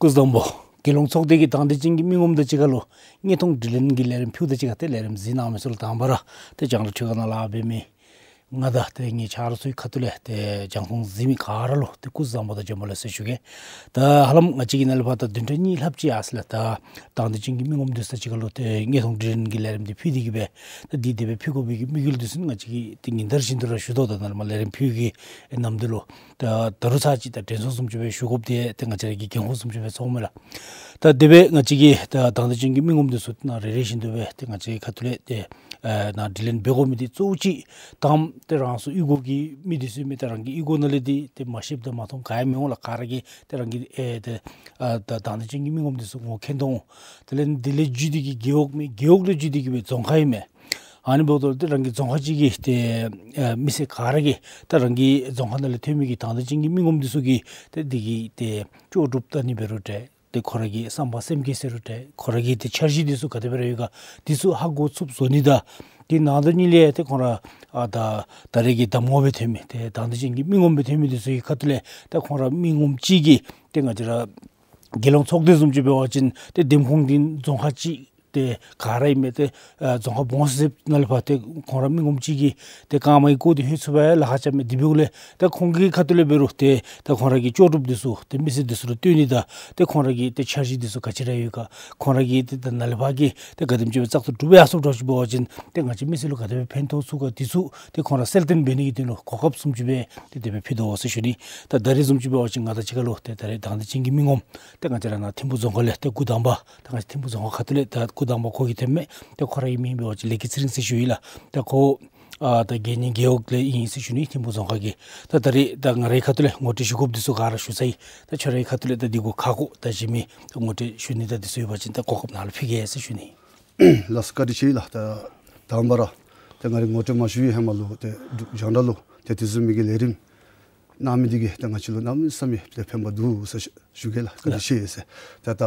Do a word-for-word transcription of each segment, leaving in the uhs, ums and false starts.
སྐུ་གཟུགས་བཟང་པོ། རྒྱལ་ཡོངས་ཚོགས་སྡེ་གི་དང་འདོད་ཅན་གྱི་མི་ངོམ་དང་གཅིག་ཁར་ལུ་དངོས་མཐོང་དྲི་ལན་གྱི་ལས་རིམ་ཕུལཝ་དང་གཅིག་ཁར་ཏེ་ལས་རིམ་གཟིགས་གནང་མི་ཚུ་ལུ་དང་པ་ར་ཏེ་རྒྱང་བསྒྲགས་འཕྲུལ་ཁང་ནང་ལཱ་འབད་མི་ང་དང་ཏེ་ངེའི་ཆ་རོགས་ཚུའི་ཁ་ཐུག་ལས་ཏེ་རྒྱང་མཐོང་གཟིགས་མི་ག་ར་ལུ་ཏེ་སྐུ་གཟུགས་བཟང་པོ་དང་བྱོན་པ་ལེགས་ཟེར་ཞུ་གེ། ད་ཧ་ལམ་ང་བཅས་ཀྱིས་ནཱ་ལས་ཕར་ད་བདུན་ཕྲག་གཉིས་ལྷགཔ་ཅིག་ཡར་སོང་ལགས། ད་དང་འདོད་ཅན་གྱི་མི་ངོམ་འདི་ཚུ་དང་གཅིག་ཁར་ལུ་ཏེ་དངོས་མཐོང་དྲི་ལན་གྱི་ལས་རིམ་འདི་ཕུལ་ཏེ་གི་སྦེ་ད་འདི་དེ་སྦེ་ཕུལ་དགོ་པའི་གི་དམིགས་ཡུལ་འདི་ཚུ་ང་བཅས་ཀྱིས་ཏེ་ཉིན་ལྟར་བཞིན་དུ་ར་ཞུ་དོ། ད་ནཱ་ལས་མར་ལས་རིམ་ཕུལ་གྱི་ནམ་དུས་ལུ་ད་ད་རུང་ཚར་གཅིག་ད་དྲན་གསོ་བཟུམ་ཅིག་སྦེ་ཞུ་དགོཔ་འདི་ཏེ་ང་བཅས་ར་གི་འགན་ཁུར་བཟུམ་ཅིག་སྦེ་ཚོརཝ་མས་ལགས། ད་དེ་སྦེ་ང་བཅས་ཀྱིས་ད་དང་འདོད་ཅན་གྱི་མི་ངོམ་འདི་ཚུ་ནང་རེ་རེ་བཞིན་དུ་སྦེ་ཏེ་ང་བཅས་ཁ་ཐུག་ལས་ཏེ་ཨེ་ནཱ་དྲི་ལན་འབད་དགོ་མི་འདི་གཙོ་བོ་ཅིག་དང་པ་ཏེ་རང་སོ་གཡུས་སྒོ་གི་མི་འདི་ཚུ་མི་ཏེ་རང་གི་གཡུས་སྒོ་ནང་ལས་འདི་ཏེ་མ་ཤེསཔ་དང་མ་མཐོངམ་ག་ཡང་མི་འོང་ལགས། ག་ར་གིས་ཏེ་རང་གི་ཨེ་ཏེ་ཨ་ད་དང་འདོད་ཅན་གྱི་མི་ངོམ་འདི་ཚུ་ངོ་མཁྱེན་དོ་འོང་། དེ་ལས་འདི་ལས་བརྒྱུད་དེ་གི་རྒེད་འོག་མི་རྒེད་འོག་ལས་བརྒྱུད་དེ་གི་སྦེ་རྫོང་ཁག་ཨིན་མས། ཨ་ནི་འབདཝ་ད་ཏེ་རང་གི་རྫོང་ཁག་ཅིག་གི་ཏེ་ཨེ་མི་སེར་ག་ར་གིས་ད་རང་གི་རྫོང་ཁག་ནང་ལས་ཐོན་མི་གི་དང་འདོད་ཅན་གྱི་མི་ངོམ་འདི་ཚུ་གི་ཏེ་འདི་གི་ཏེ་ལྕོགས་གྲུབ་བལྟ་ནི་འབད་རུང་འདྲ། ཏེ་ཁོང་ར་གི་བསམ་པ་སེམས་བསྐྱེད་ཟེར་རུང་འདྲ། ཁོང་ར་གི་ཏེ་འཆར་གཞི་འདི་ཚུ་ག་དེ་སྦེ་ར་ཡོད་ག་འདི་ཚུ་ཧ་གོ་ཚུགསཔ་བཟོ་ནི་དང་དེ་ནང་དོན་ཉིད་ལས་ཏེ་ཁོང་ར་ཨ་ད་ད་རེས་ཀྱི་གདམ་ངོ་སྦེ་ཐོན་མི་ཏེ་དང་འདོད་ཅན་གྱི་མི་ངོམ་སྦེ་ཐོན་མི་འདི་ཚུ་གི་ཁ་ཐུག་ལས་ཏེ་ཁོང་ར་མི་ངོམ་གཅིག་གིས་ཏེ་ང་བཅས་ར་རྒྱལ་ཡོངས་ཚོགས་སྡེ་བཟུམ་ཅིག་འབད་བ་ཅིན་ཏེ་འདེམས་ཁོངས་འདི་རྫོང་ཁག་ཅིག་ཏེ་ག་ར་ཨིན་མས། ཏེ་ཨ་རྫོང་ཁག་སྦོམ་ཟེར་ནང་ལས་ཕར་ཏེ་ཁོང་ར་མི་ངོམ་གཅིག་གིས་ཏེ་རྐངམ་གིས་བཀོག་སྟེ་ལྷོད་ཚུགས་པར་ལཱ་ཁག་རྐྱབ་མས། དེ་འབདཝ་ལས་ཏེ་ཁོང་གི་ཁ་ཐུག་ལས་འབད་རུང་ཏེ་ད་ཁོང་ར་གི་ལྕོགས་གྲུབ་འདི་ཚུ་ཏེ་མི་སེར་འདི་ཚུ་ལུ་སྟོན་ནི་དང་ཏེ་ཁོང་ར་གི་ཏེ་འཆར་གཞི་འདི་ཚུ་ག་ཅི་ར་ཡོད་ག་ཁོང་ར་གི་ཏེ་ད་ནཱ་ལས་ཕར་གྱི་ཏེ་ག་དེམ་ཅིག་སྦེ་བཙག་འཐུ་གྲུབ་ཡར་སོངམ་འདྲཝ་ཅིག་འབད་བ་ཅིན་ཏེ་ང་བཅས་མི་སེར་ལུ་ག་དེ་སྦེ་ཕན་ཐོགས་ཚུགས་ག་འདི་ཚུ་ཏེ་ཁོང་ར་གསལ་སྟོན་འབད་ནི་གི་དོན་ལུ་གོ་སྐབས་བཟུམ་ཅིག་སྦེ་ཏེ་དེ་སྦེ་ཕུལ་དོ་ཟེར་ཞུ་ནི། ད་ད་རེས་བཟུམ་ཅིག་འབད་བ་ཅིན་ང་དང་གཅིག་ཁར་ལུ་ཏེ་ད་རེས་དང་འདོད་ཅན་གྱི་མི་ངོམ་ཏེ་ང་བཅས་ར་ནཱ་ཐིམ་ཕུག་རྫོང་ཁག་ལས་ཏེ་སྐུ་དམ་པ་ད་ང་བཅས་ཐིམ་ཕུག་རྫོང་ཁག་ཁ་ཐུག་ལས་ད་སྐུ་དམ་པ་ཁོ་གིས་ཐོནམ་མས། ཏེ་ཁོ་ར་གི་མིང་འབད་བ་ཅིན་ལེགས་སྐྱིད་ཚེ་རིང་ཟེར་ཞུ་ཡི་ལགས། ད་ཁོ་ཨ་ད་དགེ་བསྙེན་རྒེད་འོག་ལས་ཨིན་ཟེར་ཞུ་ནི་ཐིམ་ཕུག་རྫོང་ཁག་གི། ད་ད་རེས་ད་ང་རའི་ཁ་ཐུག་ལས་ངོ་སྤྲོད་ཞུ་དགོཔ་འདི་ཚུ་ག་ར་ཞུ་ཚར་ཡི། ད་ཁྱོད་རའི་ཁ་ཐུག་ལས་ད་འདི་གུ་ཁ་སྐོང་ད་གཞན་མི་ད་ངོ་སྤྲོད་ཞུ་ནི་ད་འདི་ཚུ་ཡོད་པ་ཅིན་ད་གོ་སྐབས་ནཱ་ལུ་ཕུལ་གེ་ཟེར་ཞུ་ནི། ལགས་སོ། བཀའ་དྲིན་ཆེ་ལགས། ད་དང་པ་ར་ཏེ་ང་རའི་ངོ་སྤྲོད་མ་ཞུ་བའི་ཧེ་མ་ལུ་ཏེ་འབྲུག་རྒྱང་བསྒྲགས་ལུ་ཏེ་དེ་བཟུམ་མའི་གི་ལས་རིམ་གནང་མི་འདི་གིས་ཏེ་ང་བཅས་ལུ་གནམ་མེད་ས་མེད་ཏེ་ཕན་པ་འདུག་ཟེར་ཞུ་གེ་ལགས། བཀའ་དྲིན་ཆེ་ཟེར། ཏེ་ད་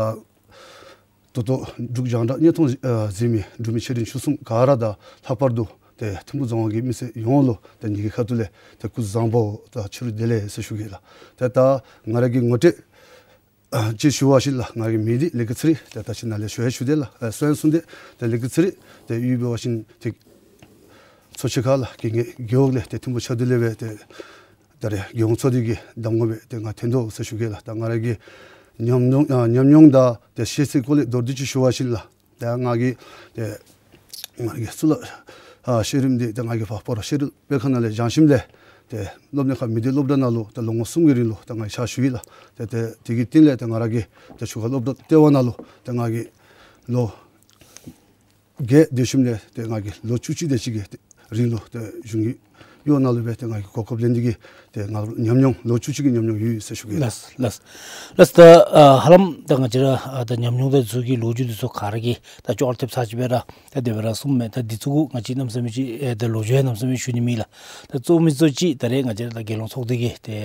ད་ལྟོ་འབྲུག་རྒྱང་བསྒྲགས་དངོས་མཐོང་ཨ་གཟིགས་མི་འབྲུག་མི་ཆེ་འབྲིང་ཆུང་གསུམ་ག་ར་དང་ལྷག་པར་དུ་ཏེ་ཐིམ་ཕུག་རྫོང་ཁག་གི་མི་སེར་ཡོངས་ལུ་ཏེ་ངེ་གི་ཁ་ཐུག་ལས་ཏེ་སྐུ་གཟུགས་བཟང་པོ་དང་ཕྱི་རུ་བདེ་ལེགས་ཟེར་ཞུ་གེ་ལགས། ཏེ་ད་ང་ར་གི་ངོ་སྤྲོད་ཨ་ཅིག་ཞུ་བ་ཅིན་ལགས། ང་རའི་མིང་འདི་ལེགས་སྐྱིད་ཚེ་རིང་། ཏེ་ད་ཅི་ནཱ་ལས་ཞུ་ཡང་ཞུ་སྟེ་ལགས། ཨ་གསོན་སོང་སྟེ་ཏེ་ལེགས་སྐྱིད་ཚེ་རིང་། ཏེ་གཡུས་འབད་བ་ཅིན་ཏེ་མཚོ་ཆུ་ཁ་ལགས། ཀྱི་ངེའི་རྒེད་འོག་ལས་ཏེ་ཐིམ་ཕུག་ཆ་འདུ་ལས་སྦེ་ཏེ་ད་རེས་རྒྱལ་ཡོངས་ཚོགས་སྡེ་གི་གདམ་ངོ་སྦེ་ཏེ་ང་ཐོན་དོ་ཟེར་ཞུ་གེ་ལགས། ད་ང་ར་གི་ཉམས་མྱོང་ཨ་ཉམས་མྱོང་དང་ཏེ་ཤེས་ཚད་སྐོར་ལས་མདོར་བསྡུས་ཅིག་ཞུ་བ་ཅིན་ལགས། ད་ང་གིས་ཏེ་ང་གི་གཙུག་ལག་ཨ་ཤེས་རིག་འདི་ཏེ་ང་གིས་ཕར་སྤ་རོ་ཤེས་རིག་སྤེལ་ཁང་ནང་ལས་སྦྱངས་ཞིནམ་ལས་ཏེ་སློབ་གཉེར་ཁང་མི་སྡེ་སློབ་གྲྭ་ནང་ལུ་ཏེ་ལོ་ངོ་གསུམ་གྱི་རིང་ལུ་ཏེ་ང་གིས་ཕྱག་ཞུ་ཡི་ལགས། ཏེ་ཏེ་དེ་གི་རྟིང་ལས་ཏེ་ང་ར་གི་ཏེ་ཆུ་ཁ་སློབ་གྲྭ་ལྟེ་བ་ནང་ལུ་ཏེ་ང་གིས་ལོ་བརྒྱད་སྡོད་ཞིནམ་ལས་ཏེ་ང་གིས་ལོ་བཅུ་གཅིག་དེ་ཅིག་གི་རིང་ལུ་ཏེ་གཞུང་གི་གཡོག་ནང་ལུ་སྦེ་ཏེ་ང་གིས་གོ་སྐབས་ལེན་ཏེ་གི་ཏེ་ང་ལུ་ཉམས་མྱོང་ལོ་བཅུ་གཅིག་གི་ཉམས་མྱོང་ཡོད་ཟེར་ཞུ་གེ་ལགས། ལགས་ལགས་ལགས། ད་ཨ་ཧ་ལམ་ད་ང་བཅས་ར་ཨ་ད་ཉམས་མྱོང་དང་འཛུལ་གྱི་ལོ་རྒྱུས་འདི་ཚུ་ག་ར་གིས་ད་ཅོག་ར་འཐདཔ་ཚར་ཅིག་སྦེ་ར་ད་དེ་སྦེ་ར་གསུངམ་མས། ད་འདི་ཚུ་གུ་ང་བཅས་གནམ་མེད་ས་མེད་ཅིག་ཨེ་ད་ལོ་རྒྱུས་ཡང་གནམ་མེད་ས་མེད་ཞུ་ནི་མེད་ལགས། ད་གཙོ་མི་གཙོ་ཅིག་ད་རེས་ང་བཅས་ར་ད་རྒྱལ་ཡོངས་ཚོགས་སྡེ་གི་ཏེ་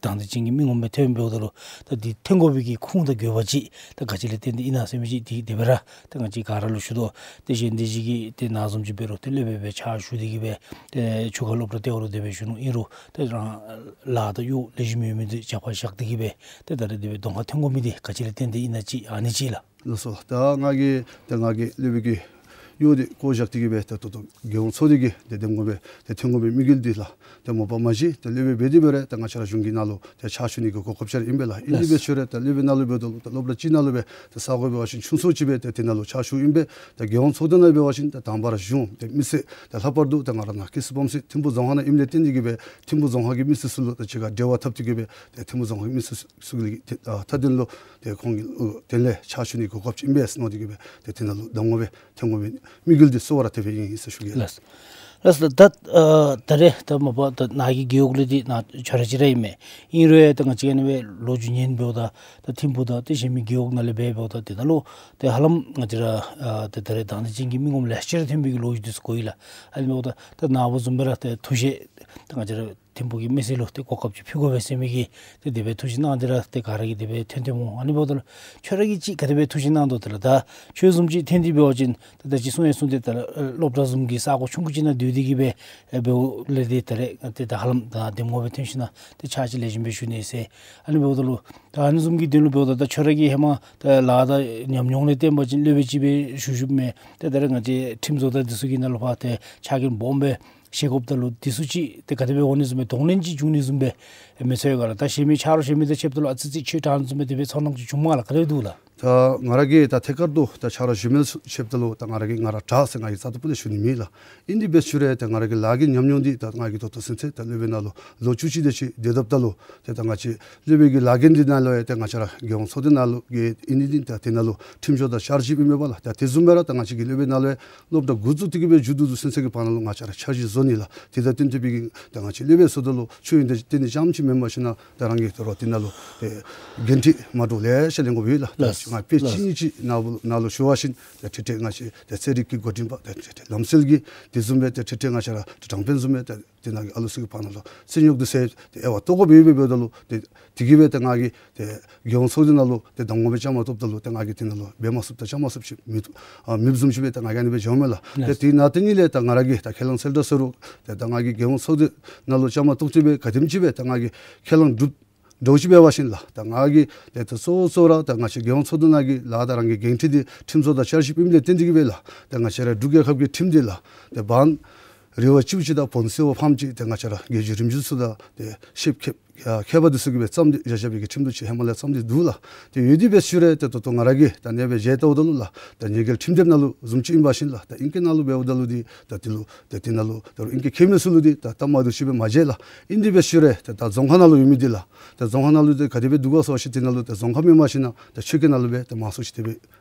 དང་འདོད་ཅན་གྱི་མི་ངོམ་སྦེ་ཐོནམ་འབདཝ་ད་ལུ་ད་འདི་ཐོན་དགོ་པའི་གི་ཁུངས་དང་དགོས་པ་ཅིག་ད་ག་ཅི་ལས་བརྟེན་ཏེ་ཨིན་ན་ཟེར་མི་ཅིག་འདི་དེ་སྦེ་ར་ད་ང་བཅས་ག་ར་ལུ་ཞུ་དོ། ཏེ་གཞན་འདི་ཅིག་གིས་ཏེ་ནཱ་བཟུམ་ཅིག་འབད་རུང་ཏེ་སློབ་དཔོན་སྦེ་ཕྱག་ཞུ་སྟེ་གི་སྦེ་ཏེ་ཆུ་ཁ་སློབ་གྲྭ་ལྟེ་བ་ལུ་དེ་སྦེ་བཞུགས་ནུག། ཨིན་རུང་ཏེ་རང་ལཱ་དང་གཡོག་ལེགས་ཤོམ་ཡོད་མི་འདི་རྒྱབ་ཁར་བཞག་སྟེ་གི་སྦེ་ཏེ་ད་རེས་དེ་སྦེ་གདོང་ཁར་ཐོན་དགོ་མི་འདི་ག་ཅི་ལས་བརྟེན་ཏེ་ཨིན་ན་ཅིག་ཨ་ནི་ཅིག་ལགས། ལགས་སོ། ད་ང་གིས་ཏེ་ང་གི་སློབ་དཔོན་གྱི་གཡོག་འདི་བསྐོ་བཞག་སྟེ་གི་སྦེ་ཏེ་ད་ལྟོ་རྒྱལ་ཡོངས་ཚོགས་སྡེ་གི་ཏེ་གདམ་ངོ་སྦེ་ཏེ་ཐོན་དགོ་པའི་དམིགས་ཡུལ་འདི་ལགས། ཏེ་མ་པ་མ་གཞི་ཏེ་སློབ་དཔོན་འབད་དེ་འབད་རུང་ཏེ་ང་བཅས་ར་གཞུང་གི་ནང་ལུ་ཏེ་ཕྱག་ཞུ་ནི་གི་གོ་སྐབས་ཅིག་ར་ཨིན་པས་ལགས། ཨིན་ནི་སྦེ་ལགས། ཞུ་རུང་ཏེ་སློབ་དཔོན་ནང་ལུ་འབདཝ་ད་ལུ་ཏེ་སློབ་གྲྭ་ཅིག་ནང་ལུ་སྦེ་ཏེ་ས་གོ་འབད་བ་ཅིན་ཆུང་སུ་ཅིག་སྦེ་ཏེ་དེ་ནང་ལུ་ཕྱག་ཞུཝ་ཨིན་པས། ཏེ་རྒྱལ་ཡོངས་ཚོགས་སྡེ་ནང་འབད་བ་ཅིན་ཏེ་དང་པ་ར་གཞུང་ཏེ་མི་སེར་ཏེ་ལྷག་པར་དུ་ཏེ་ང་ར་ནཱ་སྐྱེས་ས་སྦོམ་ས་ཐིམ་ཕུག་རྫོང་ཁག་ནང་ཨིནམ་ལས་བརྟེན་ཏེ་གི་སྦེ་ཐིམ་ཕུག་རྫོང་ཁག་གི་མི་སེར་ཚུ་ལུ་ཏེ་གཅིག་ཁར་འབྲེལ་བ་འཐབ་སྟེ་གི་སྦེ་ཏེ་ཐིམ་ཕུག་རྫོང་ཁག་གི་མི་སེར་ཚུ་གི་ཏེ་ཨ་མཐའ་དོན་ལུ་ཏེ་ཁོང་གི་ཨ་དོན་ལས་ཕྱག་ཞུ་ནི་གི་གོ་སྐབས་ཅིག་ཨིན་པས་ཟེར་མནོ་སྟེ་གི་སྦེ་ཏེ་དེ་ནང་ལུ་གདམ་ངོ་སྦེ་ཐོན་དགོ་པའི་དམིགས་ཡུལ་འདི་གཙོ་བོ་ར་དེ་སྦེ་ཨིན་ཟེར་ཞུ་གེ་ལགས། ལགས་སོ། ད་ཨ་ད་རེས་ད་མ་པ་ད་ནཱ་གི་རྒེད་འོག་ལས་འདི་ནཱ་ཆ་རོགས་ཅིག་ར་ཨིན་མས། ཨིན་རུང་ཡང་ད་ང་བཅས་ཨ་ནི་སྦེ་ལོ་རྒྱུས་ཉན་འབདཝ་ད་ད་ཐིམ་ཕུག་དང་ཏེ་གཞན་མི་རྒེད་འོག་ནང་ལས་འབད་འབདཝ་ད་དེ་ནང་ལུ་ཏེ་ཧ་ལམ་ང་བཅས་ར་ཨ་ད་ད་རེས་དང་འདོད་ཅན་གྱི་མི་ངོམ་ལེ་ཤ་ར་ཐོན་པའི་གི་ལོ་རྒྱུས་འདི་ཚུ་གོ་ཡི་ལགས། ཨ་ནི་འབདཝ་ད་ད་ནཱ་བཟུམ་སྦེ་ར་ཏེ་ཐུགས་བཞེད་ད་ང་བཅས་ར་ ཐིམ་ཕུག་གི་མི་སེར་ལུ་ཏེ་གོ་སྐབས་ཅིག་ཕུལ་དགོ་པས་ཟེར་མི་གི་ཏེ་དེ་སྦེ་ཐུགས་བཞེད་གནང་སྟེ་ར་ཏེ་ག་ར་གིས་དེ་སྦེ་ཐོན་ཐོནམ་འོང་། ཨ་ནི་འབདཝ་ད་ལུ་ཁྱོད་ར་གིས་ཅིག་ག་དེ་སྦེ་ཐུགས་བཞེད་གནང་དོ། དེ་ལགས་ད་ཁྱོད་བཟུམ་ཅིག་ཐོན་ཏེ་འབད་བ་ཅིན་ད་ད་ཅི་གསུང་ཡང་གསུངས་ཏེ་ད་ལགས་སློབ་གྲྭ་བཟུམ་གྱི་ས་གོ་ཆུང་ཀུ་ཅིག་ནང་སྡོད་དེ་གིས་སྦེ་ཨེ་འབདཝ་ལས་ཏེ་ད་རེས་ཏེ་ད་ཧ་ལམ་ད་འདེམས་ངོ་སྦེ་ཐོན་ཞིན་ན་ཏེ་ཕྱག་ཕྱིད་ལེགས་ཤོམ་སྦེ་ཞུ་ནི་ཟེར། ཨ་ནི་འབདཝ་ད་ལུ་ད་ཨ་ནི་བཟུམ་གྱི་དོན་ལུ་འབདཝ་ད་ད་ཁྱོད་ར་གིས་ཧེ་མ་ད་ལཱ་དང་ཉམས་མྱོང་ལས་བརྟེན་པ་ཅིན་སློབ་དཔོན་ཅིག་སྦེ་ཞུ་ཞུཝ་མས། ཏེ་ད་རེས་ང་བཅས་ཁྲིམས་བཟོ་དང་འདི་ཚུ་གི་ནང་ལུ་ཕར་ཏེ་ཕྱག་འགན་སྦོམ་སྦེ་བཞེས་དགོཔ་ད་ལུ་འདི་ཚུ་ཅིག་ཏེ་ག་དེ་སྦེ་འོང་ནི་བཟུམ་སྦེ་གདོང་ལེན་ཅིག་འབྱུང་ནི་བཟུམ་སྦེ་མི་ཚོར་ག་ལགས། ད་གཞན་མི་ཆ་རོགས་གཞན་མི་དང་ཕྱདཔ་ད་ལུ་ཨ་ཙི་ཙི་ཁྱོད་དྲག་ནི་བཟུམ་སྦེ་དེ་སྦེ་ཚོར་སྣང་ཅིག་བྱུངམ་མས་ལགས། ག་དེ་སྦེ་འདུག་ལགས། ད་ང་ར་གིས་ད་ཐད་ཀར་དུ་ད་ཆ་རོགས་གཞན་མི་ཕྱདཔ་ད་ལུ་ད་ང་ར་གིས་ང་ར་དྲག་ཟེར་ང་གིས་རྩ་དང་པོ་ལས་ཞུ་ནི་མེད་ལགས། ཨིན་དེ་འབད་ཞུ་རུང་ཏེ་ང་ར་གི་ལཱ་གི་ཉམས་མྱོང་འདི་ད་ང་གིས་ད་ལྟོ་ཚུན་ཚོད་ད་སློབ་དཔོན་ནང་ལུ་ལོ་བཅུ་གཅིག་དེ་ཅིག་སྡོད་དོ་ད་ལུ་ཏེ་ད་ང་བཅས་སློབ་དཔོན་གྱི་ལཱ་འགན་འདི་ནང་ལུ་ཡང་ཏེ་ང་བཅས་ར་རྒྱལ་ཡོངས་ཚོགས་སྡེ་ནང་ལུ་གི་ཨིན་ནི་འདི་ད་དེ་ནང་ལུ་ཁྲིམས་ཞིབ་དང་བསྐྱར་ཞིབ་ཨིན་མས་པ་ལགས། ད་དེ་བཟུམ་སྦེ་ར་ད་ང་བཅས་ཀྱི་སློབ་དཔོན་ནང་ལུ་ཡང་སློབ་གྲྭ་འགོ་བཙུགས་ཏེ་གི་སྦེ་མཇུག་བསྡུ་བསྡུ་ཚུན་ཚོད་ཀྱི་བར་ན་ལུ་ང་བཅས་ར་བསྐྱར་ཞིབ་བཟོ་ནི་ལགས། དེ་དང་བསྟུན་ཏེ་སྦེ་གི་ད་ང་བཅས་སློབ་དཔོན་ཟེརཝ་ད་ལུ་ཆོས་ཡོན་ཏན་ཏེ་ནི་རྐྱངམ་ཅིག་མེན་པར་ཞིན་ན་ད་རང་གི་ད་རུང་དེ་ནང་ལུ་ཏེ་འགན་འཁྲི་མ་འདྲཝ་ལེ་ཤ་ལེན་དགོཔ་ཡོད་ལགས། ད་ལགས། ང་དཔེ་ཅིག་ལགས། གཉིས་ཅིག་ནང་ལུ་ནང་ལུ་ཞུ་བ་ཅིན་ད་ཁྲིམས་ཁྲིམས་ང་བཅས་ད་རྩེད་རིགས་ཀྱི་འགོ་འདྲེན་པ་ད་ཁྲིམས་ཁྲིམས་ལམ་སྲོལ་གྱི་དེ་བཟུམ་སྦེ་ད་ཁྲིམས་ཁྲིམས་ང་བཅས་ར་ད་དྲང་དཔོན་བཟུམ་སྦེ་ད་དེ་ནང་གི་ཨ་ལུ་ཚུ་གི་བར་ན་ལུ་རྩོད་རྙོག་འདི་ཚུ་ཏེ་དབྱེ་བ་བཏོན་དགོཔ་ཡོདཔ་འབདཝ་ད་ལུ་ཏེ་དེ་གིས་སྦེ་ད་ང་གིས་ཏེ་རྒྱལ་ཡོངས་ཚོགས་སྡེ་ནང་ལུ་ཏེ་གདམ་ངོ་སྦེ་བཅའ་མར་གཏོགསཔ་ད་ལུ་ཏེ་ང་གིས་དེ་ནང་ལུ་འབད་མ་ཚུགསཔ་དང་བཅའ་མ་ཚུགསཔ་ཅིག་མེད་ཨ་མེདཔ་བཟུམ་ཅིག་སྦེ་ད་ང་གིས་ཨ་ནི་སྦེ་འགྱོཝ་མས་ལགས། ཏེ་ལགས། དེ་ནང་དེ་ཉིད་ལས་ད་ང་ར་གིས་ད་ཁས་བླངས་གསལ་བསྒྲགས་ཟེར་རུང་ཏེ་ད་ང་གིས་རྒྱལ་ཡོངས་ཚོགས་སྡེ་ནང་ལུ་བཅའ་མར་གཏོགས་ཏེ་སྦེ་ག་དེམ་ཅིག་སྦེ་ད་ང་གིས་ཁས་བླངས་སྒྲུབ་འགྱོ་ཅི་འབད་བ་ཅིན་ལགས། ད་ང་གིས་ཏེ་ད་གཙོ་བོ་གཙོ་བོ་ར་ད་ང་བཅས་རྒྱལ་ཡོངས་ཚོགས་སྡེ་ནང་གི་ལཱ་དང་རང་གི་འགན་འཁྲི་འདི་ཁྲིམས་བཟོ་དང་བསྐྱར་ཞིབ་ཨིནམ་ལས་བརྟེན་ཏེ་གི་སྦེ་ལགས། ད་ང་བཅས་ར་འབྲུག་རྒྱལ་ཁབ་ཀྱི་ཁྲིམས་འདི་ལགས། ཏེ་བན་རི་བ་བཅུ་གཅིག་དང་བོན་སིལ་བ་ཕམ་གཅིག་ཏེ་ང་བཅས་ར་རྒྱལ་བརྒྱུད་རིམ་བྱོན་ཚུ་དང་ཏེ་ཤེསཔ་མཁས་མཁས་པ་འདི་ཚུ་གིས་སྦེ་བརྩམས་ཏེ་བཞག་བཞག་པའི་གི་ཁྲིམས་ལུགས་ཅིག་ཧེ་མ་ལས་བརྩམས་ཏེ་འདུག་ལགས། ཏེ་ཡོད་དེ་འབད་ཞུ་རུང་ཏེ་ད་ལྟོ་ང་ར་གིས་ད་ཨ་ནེ་སྦེ་མཇལ་བལྟཝ་ད་ལུ་ལགས། ད་ཉེས་འགེལ་ཁྲིམས་དེབ་ནང་ལུ་བཟུམ་ཅིག་ཨིན་པ་ཅིན་ལགས། ད་ཨིང་སྐད་ནང་ལུ་འབདཝ་ད་ལུ་འདི་ད་དེ་ལུ་ད་དེ་ནང་ལུ་ད་ཨིང་སྐད་མཁས་མི་ཚུ་ལུ་འདི་ད་གཏམ་མ་བདེཝ་ཅིག་སྦེ་མ་མཇལ་ལགས། ཨིན་དེ་འབད་ཞུ་རུང་ཏེ་ད་རྫོང་ཁ་ནང་ལུ་ཡོད་མི་འདི་ལགས། ད་རྫོང་ཁ་ནང་ལུ་འདི་ག་དེ་སྦེ་འདུག་ག་ཟེར་བ་ཅིན་དེ་ནང་ལུ་ད་རྫོང་ཁ་མེན་པ་ཅིན་ན་ད་ཆོས་སྐད་ནང་ལུ་སྦེ་ད་མང་སུ་ཅིག་དེ་སྦེ་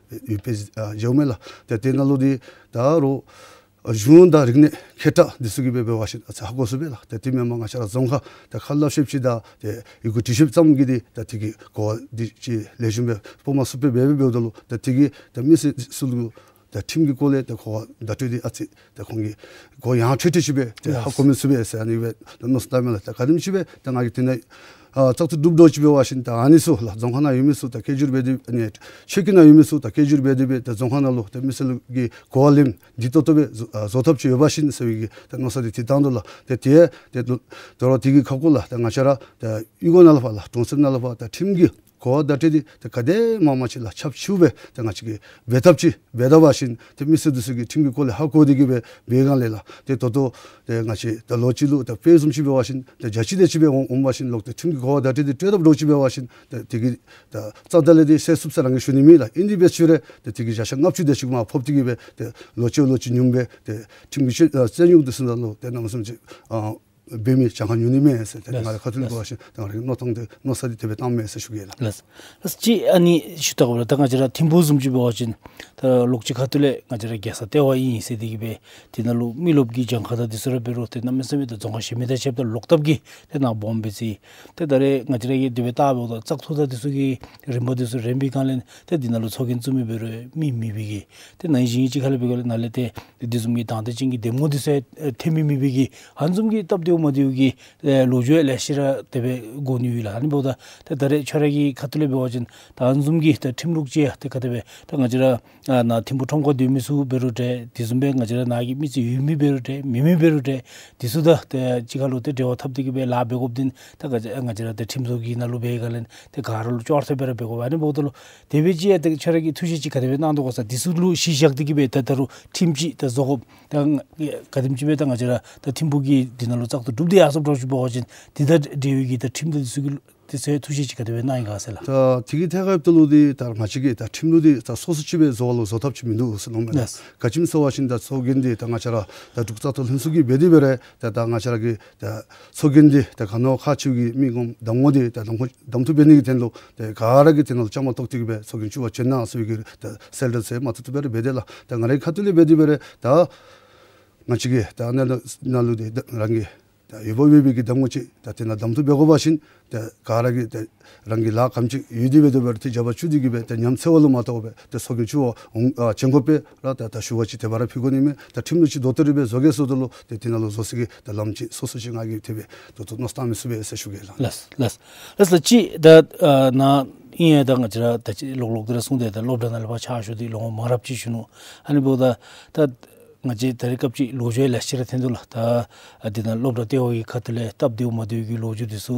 ཡོད་པས་ཨ་མཇལཝ་མས་ལགས། ད་དེ་ནང་ལུ་འདི་ད་རུང་ཨ་གཞུང་དང་རིག་གནས་མཁས་དྲགས་འདི་ཚུ་གིས་སྦེ་འབད་བ་ཅིན་ཨ་ཙི་ཧ་གོ་ཚུགས་པས་ལགས། ཏེ་དེ་མེན་པར་ང་བཅས་ར་རྫོང་ཁ་ཏེ་ཁ་སླབ་ཤེསཔ་ཅིག་དང་ཏེ་ཡི་གུ་འབྲི་ཤེསཔ་ཙམ་གྱིས་འདི་ད་དེ་གི་གོ་བ་འདི་ཅིག་ལེགས་ཤོམ་སྦེ་སྤོ་མ་ཚུགསཔ་སྦེ་འབད་འབདཝ་ད་ལུ་ད་དེ་གིས་ད་མི་སེར་ཚུ་ལུ་ད་ཁྲིམས་ཀྱི་སྐོར་ལས་ད་གོ་བ་བརྡ་སྤྲོད་འདི་ཨ་ཙི་ད་ཁོང་གིས་གོ་ཡངས་ཁྲོལ་ཁྲོལ་ཅིག་སྦེ་ཏེ་ཧ་གོ་མི་ཚུགས་པས་ཟེར་ཨ་ནི་སྦེ་ད་མནོ་བསམ་བཏངམ་མས་ལགས། ད་ག་དེམ་ཅིག་སྦེ་ད་ང་གིས་དེ་ནང་ཨ་བཙག་འཐུ་གྲུབ་འགྱོ་ཅི་འབད་བ་ཅིན་ད་ཨ་ནི་ཚུ་ལགས་རྫོང་ཁ་ནང་ཡོད་མི་ཚུ་ད་སྐད་སྒྱུར་འབད་དེ་ཨ་ནི་ཆོས་སྐད་ནང་ཡོད་མི་ཚུ་ད་སྐད་སྒྱུར་འབད་དེ་སྦེ་ད་རྫོང་ཁ་ནང་ལུ་ད་མི་སེར་ལུ་གི་གོ་བ་ལེནམ་འདི་ཏོག་ཏོ་སྦེ་བཟོ་ཨ་བཟོ་ཐབས་ཅིག་ཡོད་པ་ཅིན་ཟེར་བའི་གི་ད་མནོ་བསམ་འདི་ཏེ་བཏང་དོ་ལགས། ཏེ་དེ་ཏེ་ད་རུང་དེ་གི་ཁ་སྐོང་ལགས་ད་ང་བཅས་ར་ད་གཡུས་སྒོ་ནང་ལུ་ཕར་ལགས་གྲོང་གསེབ་ནང་ལུ་ཕར་ད་ཁྲིམས་ཀྱི་གོ་བ་བརྡ་སྤྲོད་འདི་ད་ག་དེ་མང་མང་ཅིག་ལགས་ཁྱབ་ཆེཝ་སྦེ་ད་ང་བཅས་ཀྱིས་འབད་ཐབས་ཅིག་འབད་ད་པ་ཅིན་ཏེ་མི་སེར་འདི་ཚུ་གིས་ཁྲིམས་ཀྱི་སྐོར་ལས་ཧ་གོ་སྟེ་གི་སྦེ་འབད་ག་ལས་ལགས། ཏེ་ད་ལྟོ་ཏེ་ང་བཅས་ད་ལོ་གཅིག་ལུ་ད་དཔེ་བཟུམ་ཅིག་འབད་བ་ཅིན་ཏེ་བརྒྱ་ཅིག་དེ་ཅིག་སྦེ་འོང་འོང་པ་ཅིན་ལོག་སྟེ་ཁྲིམས་ཀྱི་གོ་བ་བརྡ་སྤྲོད་འདི་སྤྲོད་དཔ་འདྲཝ་ཅིག་འབད་བ་ཅིན་ཏེ་དེ་གི་ད་རྩ་དང་ལས་འདི་སེལ་ཚུགས་ཟེར་རང་གིས་ཞུ་ནི་མེད་ལགས། ཨིན་དེ་འབད་ཞུ་རུང་ཏེ་དེ་གི་བརྒྱ་ཆ་ལྔ་བཅུ་དེ་ཅིག་མར་ཕབ་སྟེ་གི་སྦེ་ཏེ་ལོ་གཅིག་ལོ་གཅིག་ཉུངམ་སྦེ་ཏེ་ཁྲིམས་ཀྱི་ཆོད་ཨ་རྩོད་རྙོག་འདི་ཚུ་ནང་ལུ་ཏེ་གནམ་མེད་ས་མེད་ཅིག་ཨ་འབད་མི་གྱངས་ཁ་ཉུང་ནི་མས་ཟེར་ཏེ་ང་རའི་ཁ་ཐུག་ལས་འབད་བ་ཅིན་ཏེ་ང་རའི་མནོ་ཐངས་འདི་མནོ་བསམ་འདི་དེ་སྦེ་བཏངམ་མས་ཟེར་ཞུ་གེ་ལགས། ལགས། ལགས་ཅིག་ཨ་ནི་ཞུ་དགོ་པས་ལགས། ད་ང་བཅས་ར་ཐིམ་ཕུག་བཟུམ་ཅིག་འབད་བ་ཅིན་ད་ལོགས་ཀྱི་ཁ་ཐུག་ལས་ང་བཅས་ར་རྒྱལ་ས་ལྟེ་བ་ཨིན་ཟེར་ཏེ་གི་སྦེ་དེ་ནང་ལུ་མི་རློབས་ཀྱི་གྱངས་ཁ་དང་འདི་ཚུ་ར་འབད་རུང་ཏེ་གནམ་མེད་ས་མེད་ད་རྫོང་ཁག་གཞན་མི་དང་ཕྱདཔ་ད་ལོག་ཐབས་ཀྱི་ཏེ་ནང་སྦོམ་སྦེ་ཅིག་ཏེ་ད་རེས་ང་བཅས་ར་གིས་དེ་སྦེ་བལྟ་འབདཝ་ད་བཙག་འཐུ་དང་འདི་ཚུ་གི་རིམ་པ་འདི་ཚུ་རན་པའི་སྒང་ལས་ཏེ་འདི་ནང་ལུ་ཚོགས་རྒྱན་བཙུགས་མི་འབད་རུང་མི་མེད་པའི་གི་ཏེ་ནང་ཞིང་གཅིག་ཁར་ལས་འབད་ག་ལས་ནཱ་ལས་ཏེ་འདི་བཟུམ་གྱི་དང་འདོད་ཅན་གྱི་འདེམས་ངོ་འདི་ཚུ་ཨེ་ཐོན་མི་མེད་པའི་གི་ཨ་ནི་བཟུམ་གྱི་སྟབས་བདེཝ་མ་བདེཝ་གི་ཨེ་ལོ་རྒྱུས་ལེ་ཤ་ར་དེ་སྦེ་གོ་ནི་ཡོད་ལགས། ཨ་ནི་འབདཝ་ད་ཏེ་ད་རེས་ཁྱོད་ར་གི་ཁ་ཐུག་ལས་འབད་བ་ཅིན་ད་ཨ་ནི་བཟུམ་གྱི་ད་ཁྲིམས་ལུགས་ཅིག་ཡང་ཏེ་ག་དེ་སྦེ་ད་ང་བཅས་ར་ཨ་ནཱ་ཐིམ་ཕུག་ཁྲོམ་ཁར་སྡོད་མི་ཚུ་འབད་རུང་འདྲ་དེ་བཟུམ་སྦེ་ང་བཅས་ར་ནཱ་གི་མི་ཚུ་ཡོད་མི་འབད་རུང་འདྲ་མེད་མི་འབད་རུང་འདྲ་དེ་ཚུ་དང་ཏེ་གཅིག་ཁར་ལུ་ཏེ་འབྲེལ་བ་འཐབ་སྟེ་གི་སྦེ་ལཱ་འབད་དགོཔ་འདི་ད་ང་བཅས་ང་བཅས་ར་ཏེ་ཁྲིམས་བཟོ་གི་ནང་ལུ་འབད་ག་ལས་ཏེ་ག་ར་ལུ་ཅོག་ར་འཐདཔ་སྦེ་ར་འབད་དགོ་པས། ཨ་ནི་འབདཝ་ད་ལུ་དེ་སྦེ་ཅིག་ཡང་ཏེ་ཁྱོད་ར་གིས་ཐུགས་བཞེད་ཅིག་ག་དེ་སྦེ་གནང་དོ་ག་ཟེར་འདི་ཚུ་ལུ་གཞི་བཞག་སྟེ་གི་སྦེ་ད་ད་རུང་ཁྲིམས་ཅིག་ད་བཟོ་དགོཔ་ད་ག་དེམ་ཅིག་སྦེ་ད་ང་བཅས་ར་ད་ཐིམ་ཕུག་གི་འདི་ནང་ལུ་བཙག་འཐུ་གྲུབ་སྟེ་ཡར་སོངམ་འདྲཝ་ཅིག་འབད་བ་ཅིན་འདི་དང་འབྲེལ་བའི་གི་ད་ཁྲིམས་དང་འདི་ཚུ་གི་ལུ་ཏེ་ཟེར་ཐུགས་བཞེད་ཅིག་ག་དེ་སྦེ་གནང་ཡི་ག་ཟེར་ལགས། ད་དེ་གི་ཐད་ཁར་འབདཝ་ད་ལུ་འདི་ད་ང་བཅས་ཀྱིས་ད་ཁྲིམས་ལུགས་འདི་ད་སོ་སོ་ཅིག་སྦེ་བཟོ་བ་ལུ་བཟོ་ཐབས་ཅིག་མིན་འདུག་ཟེར་མནོཝ་མས་ལགས། ལགས། ག་ཅི་སྨོ་ཟེར་བ་ཅིན་ད་ཚོགས་རྒྱན་འདི་ད་ང་བཅས་ར་ད་འབྲུག་བཙག་འཐུ་ལྷན་ཚོགས་ཀྱིས་འབད་དེ་འབད་རུང་ད་ད་ང་བཅས་ར་གི་ད་ཚོགས་རྒྱན་འདི་ད་ག་ནི་བ་ཁག་ཆེ་བའི་མི་ངོམ་གདམ་ངོ་འདི་ད་གདམ་ཁ་གདམ་འཐུ་འབད་ནི་གི་དོན་ལུ་ད་ག་ར་གིས་དེ་ནང་ལུ་བཅའ་མར་གཏོགས་ཏེ་གི་སྦེ་ཚོགས་རྒྱན་བཙུགས་པར་བྱོན་གནང་ཟེར་བའི་གི་ད་གསལ་བསྒྲགས་ཟེར་མ་ཐུབ་ཐུབ་སྦེ་ར་འབད་དེ་ལགས། ད་ང་རའི་ཁ་ཐུག་ལས་འབད་དེ་འབད་རུང་ད་ང་བཅས་ཀྱིས་ད་ནཱ་ལུ་ནཱ་ལུ་འདི་ད་རང་གི་ ད་ཡོདཔ་འབད་བའི་གི་གདམ་ངོ་ཅིག་ད་དེ་ནང་གདམ་འཐུ་འབད་དགོ་པ་ཅིན་ད་ག་ར་གིས་ད་རང་གི་ལཱ་ག་དེམ་ཅིག་ཡོད་དེ་འབད་དེ་འབད་རུང་ཏེ་རྒྱབ་ཁར་བཙུགས་ཏེ་གིས་སྦེ་ད་ཉམས་འཚེར་བ་ལུ་མ་བལྟ་བར་སྦེ་ད་སོ་གི་ཅུ་བ་འོང་ཨ་བྱིན་དགོ་པས་ར། ད་ད་ཞུ་བ་ཅིག་དེ་སྦེ་ར་ཕུལ་དགོ་ནི་མས། ད་ཁྲིམས་ལུགས་ཅིག་དོ་ཏོ་རེ་སྦེ་བཟོ་གེ་ཟེརཝ་ད་ལུ་ཏེ་དེ་ནང་ལུ་བཟོ་ས་གི་ད་ལམ་ཅིག་སོ་སོ་ཅིག་ང་གིས་དེ་སྦེ་ད་ད་མནོ་བསམ་བཏང་མི་ཚུགས་པས་ཟེར་ཞུ་གེ་ལགས། ལགས་ལགས་ལགས་ལགས། ཅིག་ད་ཨ་ནཱ་ཨིན་ཡང་ད་ང་བཅས་ར་ད་ཅི་ལོག་ལོག་དེ་ར་གསུངས་ཏེ་ད་སློབ་གྲྭ་ནང་ལས་ཕར་ཕྱག་ཞུ་སྟེ་ལོ་ངོ་མང་རབས་ཅིག་བཞུགས་ནུག། ཨ་ནི་འབདཝ་ད་ད་ང་བཅས་ད་རེས་སྐབས་ཅིག་ལོ་རྒྱུས་ལེ་ཤ་ར་ཐོན་དོ་ལགས། ད་ཨ་དེ་ནང་སློབ་གྲྭ་ལྟེ་བ་གི་ཁ་ཐུག་ལས་སྟབས་བདེཝ་མ་བདེཝ་གི་ལོ་རྒྱུས་འདི་ཚུ་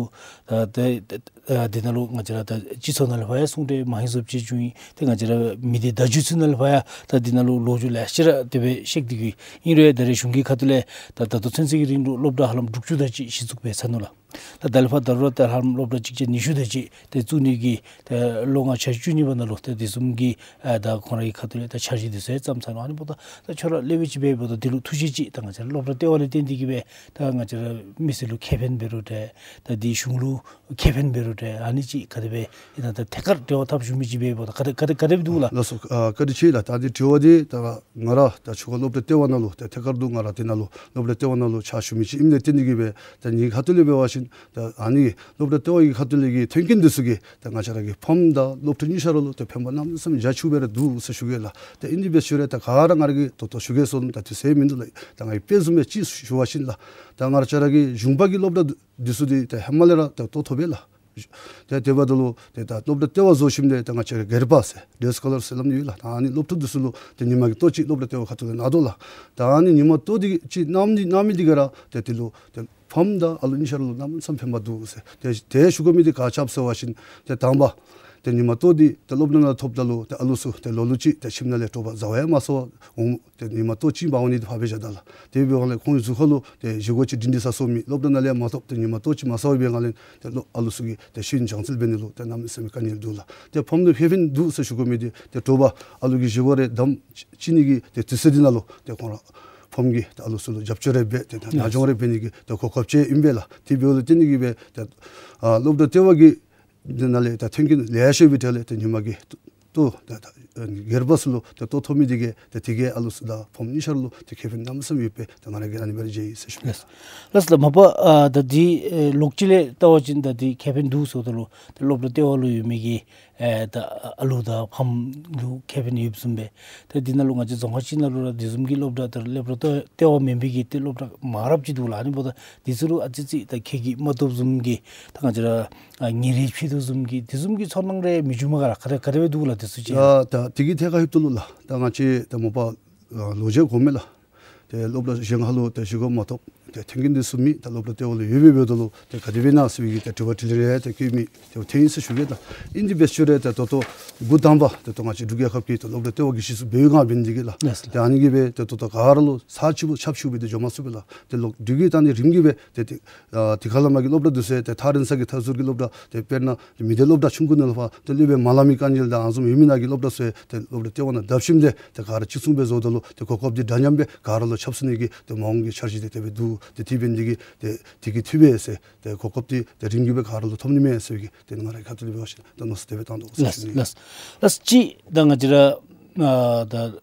ད་ད་ཨ་དེ་ནང་ལུ་ང་བཅས་ར་ད་སྤྱི་ཚོགས་ནང་ལས་ཕར་ཡང་གསུང་གྲོས་མང་སུ་ཅིག་བྱུང་ཡི། ཏེ་ང་བཅས་ར་མི་སྡེ་བརྡ་བརྒྱུད་ཚུ་ནང་ལས་ཕར་ཡང་ད་དེ་ནང་ལུ་ལོ་རྒྱུས་ལེ་ཤ་ར་དེ་སྦེ་བཤད་དེ་གི་ཨིན་རུང་ད་རེས་གཞུང་གི་ཁ་ཐུག་ལས་ད་ད་ལྟོ་ཚུན་ཚོད་ཀྱི་རིང་ལུ་སློབ་གྲྭ་ཧ་ལམ་དྲུག་ཅུ་དེ་ཅིག་གཞི་བཙུགས་འབད་ཚར་ནུག་ལགས། ད་ད་ལས་ཕར་ད་རུང་ད་ཧ་ལམ་སློབ་གྲྭ་གཅིག་བརྒྱ་ཉི་ཤུ་དེ་ཅིག་ཏེ་བཙུགས་ནི་གི་ཏེ་ལོ་ལྔ་འཆར་གཞི་བཅུ་གཉིས་པ་ནང་ལུ་ཏེ་དེ་བཟུམ་གྱི་ཨ་ད་ཁོང་རའི་ཁ་ཐུག་ལས་ད་འཆར་གཞི་འདི་ཚུ་ཡང་བརྩམས་ཚར་ནུག། ཨ་ནི་འབདཝ་ད་ད་ཁྱོད་ར་སློབ་དཔོན་ཅིག་འབད་འབདཝ་ད་འདི་ལུ་ཐུགས་བཞེད་ཅིག་ད་ང་བཅས་ར་སློབ་གྲྭ་ལྟེ་བ་ལས་བརྟེན་ཏེ་གིས་སྦེ་ད་ང་བཅས་ར་མི་སེར་ལུ་ཁེ་ཕན་འབད་རུང་འདྲ་ད་འདི་གཞུང་ལུ་ཁེ་ཕན་འབད་རུང་འདྲ་ཨ་ནི་ཅིག་ག་དེ་སྦེ་ཨིན་ན། ད་ཐད་ཀར་འབྲེལ་བ་འཐབ་ཞུ་མི་ཅིག་འབད་འབདཝ་ད་ག་དེ་ག་དེ་ག་དེ་སྦེ་འདུག་ལགས། ལགས་སོ། ཨ་ག་དེ་ཅིག་ལགས། ད་འདི་དྲི་བ་འདི་ད་ང་ར་ད་ཆུ་ཁ་སློབ་གྲྭ་ལྟེ་བ་ནང་ལུ་ད་ཐད་ཀར་དུ་ང་ར་དེ་ནང་ལུ་སློབ་གྲྭ་ལྟེ་བ་ནང་ལུ་ཕྱག་ཞུ་མི་ཅིག་ཨིནམ་ལས་བརྟེན་ཏེ་གིས་སྦེ་ད་ངེའི་ཁ་ཐུག་ལས་འབད་བ་ཅིན་ད་ཨ་ནི་སློབ་གྲྭ་ལྟེ་བ་གི་ཁ་ཐུག་ལས་ཀྱི་མཐུན་རྐྱེན་འདི་ཚུ་གིས་ད་ང་བཅས་ར་གི་ཕམ་དང་སློབ་ཕྲུག་གཉིས་ཆ་ར་ལུ་ད་ཕན་པ་གནམ་མེད་ས་མེད་རྒྱ་ཆེཝ་སྦེ་ར་འདུག་ཟེར་ཞུ་གེ་ལགས། ད་ཨིན་དེ་སྦེ་ཞུ་རུང་ད་ག་ར་ང་ར་གིས་ད་ལྟོ་ཞུ་གེ་ཟེར་ད་དུས་ཚོད་མིན་འདུག་ལགས། ད་ང་གིས་དཔེ་བཟུམ་སྦེ་ཅིག་ཞུ་བ་ཅིན་ལགས། ད་ང་བཅས་ར་གི་གཞུང་པ་གི་སློབ་གྲྭ་འདི་ཚུ་འདི་ད་ཧེ་མ་ལས་ར་ད་ལྟོ་ཐོབ་པས་ལགས། ཏེ་དེ་འབདཝ་ད་ལུ་ཏེ་ད་སློབ་གྲྭ་ལྟེ་བ་བཟོ་ཞིནམ་ལས་ད་ང་བཅས་ར་སྒེར་པ་ཟེར་ཌེ་སི་ཀོ་ལར་ཟེར་སླབ་ནི་ཡོད་ལགས། ད་ཨ་ནི་སློབ་ཕྲུག་འདི་ཚུ་ལུ་ཏེ་ཉིན་མ་གི་ལྟོ་ཅིག་སློབ་གྲྭ་ལྟེ་བ་ཁ་ཐུག་ལས་གནང་དོ་ལགས། ད་ཨ་ནི་ཉིན་མ་ལྟོ་འདི་ཅིག་གནང་མི་གནང་མི་འདི་གིས་ར་ཏེ་དེ་ལུ་ཏེ་ཕམ་དང་ཨ་ལུ་གཉིས་ཆ་ར་ལུ་གནམ་མེད་ས་མེད་ཕན་པ་འདུག་ཟེར། ཏེ་ཏེ་ཞུ་དགོ་མི་འདི་ག་ཅི་སྨོ་ཟེར་བ་ཅིན་ཏེ་དང་པ་ཏེ་ཉིན་མ་ལྟོ་འདི་ཏེ་སློབ་གྲྭ་ནང་ཐོབ་ད་ལུ་ཏེ་ཨ་ལུ་ཚུ་ཏེ་ལོ་ལུ་ཅིག་ཏེ་ཁྱིམ་ནང་ལས་དྲོ་པ་བཟའ་བ་ཡང་མ་ཟ་བར་འོང་། ཏེ་ཉིན་མ་ལྟོ་ཅིག་འབག་འོང་ནི་འདི་ཕར་སྦེ་བཞག་ད་ལགས། དེ་འབདཝ་ལས་ཁོང་གི་གཟུགས་ཁར་ལུ་ཏེ་བཞེས་སྒོ་ཅིག་སྒྲིང་སྒྲིང་ཟ་ཟ་མི་སློབ་གྲྭ་ནང་ལས་མ་ཐོབ་ཏེ་ཉིན་མ་ལྟོ་ཅིག་མ་ཟ་བར་འབད་བའི་སྒང་ལས་ཏེ་ལོ་ཨ་ལུ་ཚུ་གི་ཏེ་ཤེས་ཡོན་སྦྱང་ཚུལ་འབད་ནི་ལུ་ཏེ་གནམ་མེད་ས་མེད་དཀའ་ངལ་འདུག་ལགས། ཏེ་ཕམ་ལུ་ཕན་ཕན་འདུག་ཟེར་ཞུ་དགོ་མི་འདི་ཏེ་དྲོ་པ་ཨ་ལུ་གི་བཞེས་སྒོ་རེ་དམ་ཅིག་ནི་གི་ཏེ་དུས་ཚོད་འདི་ནང་ལུ་ཏེ་ཁོང་ར་ཕམ་གིས་ཏེ་ཨ་ལུ་ཚུ་ལུ་རྒྱབ་སྐྱོར་རེ་འབད་ཏེ་ད་ན་ལགས། སྦྱོང་རེ་འབད་ནི་གི་ཏེ་གོ་སྐབས་ཅིག་ཨིན་པས་ལགས། དེ་འབདཝ་ལས་བརྟེན་ཏེ་གིས་སྦེ་ཏེ་ཨ་སློབ་གྲྭ་ལྟེ་བ་གི་འདི་ནང་ལས་ད་མཐུན་རྐྱེན་ལེ་ཤ་ཡོད་པའི་གྲས་ལས་ཏེ་ཉིན་མ་གི་ལྟོ་ད་ད་སྒེར་པ་ཚུ་ལུ་ཏེ་ལྟོ་ཐོབ་མི་འདི་གིས་ཏེ་དེ་གིས་ཨ་ལུ་ཚུ་དང་ཕམ་གཉིས་ཆ་ར་ལུ་ཏེ་ཁེ་ཕན་གནམ་མེད་ས་མེད་ཡོད་པས། ཏེ་ང་ར་གིས་ཨ་ནི་སྦེ་ར་མཇལ་ཡི་ཟེར་ཞུ་ནི། ལགས་ལགས་ལགས། མ་པ་ཨ་ད་འདི་ཨེ་ལོགས་ཅིག་ལས་བལྟ་བ་ཅིན་ད་འདི་ཁེ་ཕན་འདུག་ཟེརཝ་ད་ལུ་ཏེ་སློབ་གྲྭ་ལྟེ་བ་ལུ་ཡོད་མི་གི་ཨེ་ད་ཨ་ལུ་དང་ཕམ་ལུ་ཁེ་ཕན་ཡོདཔ་བཟུམ་སྦེ་ཏེ་འདི་ནང་ལུ་ང་བཅས་རྫོང་ཁག་ཅིག་ནང་ལུ་ར་འདི་བཟུམ་གྱི་སློབ་གྲྭ་ད་སློབ་གྲྭ་ལྟེ་བ་མེན་པའི་གི་ཏེ་སློབ་གྲྭ་མང་རབས་ཅིག་འདུག་ལགས། ཨ་ནི་འབདཝ་ད་འདི་ཚུ་ལུ་ཨ་ཙི་ཙི་ད་ཁེ་གི་མ་ཐོབ་བཟུམ་གྱི་ད་ང་བཅས་ར་ཨ་ཉིན་རེ་ཕྱེད་དོ་བཟུམ་གྱི་དེ་བཟུམ་གྱི་ཚོར་སྣང་རེ་མི་བྱུང་མས་ག་ལགས། ག་དེ་ག་དེ་སྦེ་འདུག་ལགས་དེ་ཚུ་ཅིག། ཡ་ད་དེ་གི་ཐད་ཁར་ལྷོདཔ་ད་ལུ་ལགས། ད་ང་བཅས་ད་མ་པ་ཨ་ལོ་བརྒྱ་གོང་མས་ལགས། ཏེ་སློབ་གྲྭ་གཞན་ཁར་ལུ་ཏེ་བཞེས་སྒོ་མ་ཐོབ་ཏེ་མཐུན་རྐྱེན་འདི་ཚུ་མེད། ད་སློབ་གྲྭ་ལྟེ་བ་ལུ་ཡོད་པའི་འབདཝ་ད་ལུ་ཏེ་ག་དེ་སྦེ་ཨིན་ན་ཟེར་བའི་གི་ཏེ་དྲི་བ་དྲིས་ལན་རེ་ཏེ་བཀོད་མི་ཏེ་ཐོན་ཡི་ཟེར་ཞུ་གེ་ལགས། ཨིན་དེ་སྦེ་ཞུ་རུང་ཏེ་ད་ལྟོ་འགོ་དང་པ་ཏེ་ད་ང་བཅས་འབྲུག་རྒྱལ་ཁབ་ཀྱི་ཏེ་སློབ་གྲྭ་ལྟེ་བ་གི་གཞི་བཙུགས་འབད་བའི་སྒང་འབད་ནི་འདི་གིས་ལགས། ལགས་ལགས། ཏེ་ཨ་ནི་གིས་སྦེ་ཏེ་ད་ལྟོ་ག་ར་ལུ་ཚར་གཅིག་པོ་ཁྱབ་ཆུབ་སྦེ་ཏེ་འགྱོ་མ་ཚུགས་པས་ལགས། ཏེ་ལོག་འདི་གི་ད་ནི་རིམ་གྱིས་སྦེ་ཏེ་ཏེ་ཨ་དེ་ཁ་ལས་མར་གྱི་སློབ་གྲྭ་འདི་ཚུ་ཏེ་ཐག་རིང་ས་གི་མཐའ་ཟུར་གྱི་སློབ་གྲྭ་ཏེ་དཔེར་ན་མི་སྡེ་སློབ་གྲྭ་ཆུང་ཀུ་ནང་ལུ་ཕར་ཏེ་སློབ་དཔོན་མ་ལང་མི་དཀའ་ངལ་དང་ཨ་ནི་བཟུམ་ཡོད་མི་ནང་གི་སློབ་གྲྭ་ཚུ་ཏེ་སློབ་གྲྭ་ལྟེ་བ་ནང་བརྡབ་ཞིནམ་ལས་ཏེ་ག་ར་གཅིག་མཚུངས་སྦེ་བཟོཝ་ད་ལུ་ཏེ་གོ་སྐབས་འདི་འདྲ་མཉམ་སྦེ་ག་ར་ལུ་ཁྱབ་ཚུགས་ནི་གི་ཏེ་མ་འོངས་ཀྱི་འཆར་གཞི་འདི་དེ་སྦེ་འདུག། ཏེ་དེ་འབད་ནི་འདི་གིས་ཏེ་དེ་གིས་འཐུས་པས་ཟེར་ཏེ་གོ་སྐབས་འདི་ཏེ་རིམ་གྱིས་སྦེ་ག་ར་ལུ་ཐོབ་ནི་མས་ཟེར་བའི་གི་ཏེ་ང་རའི་ཁ་ཐུག་ལས་འབད་བ་ཅིན་ད་མནོ་བསམ་དེ་སྦེ་བཏང་དོ་ཟེར་ཞུ་ནི། ལགས་ལགས། ལགས་ཅིག་ད་ང་བཅས་ར་ཨ་ད་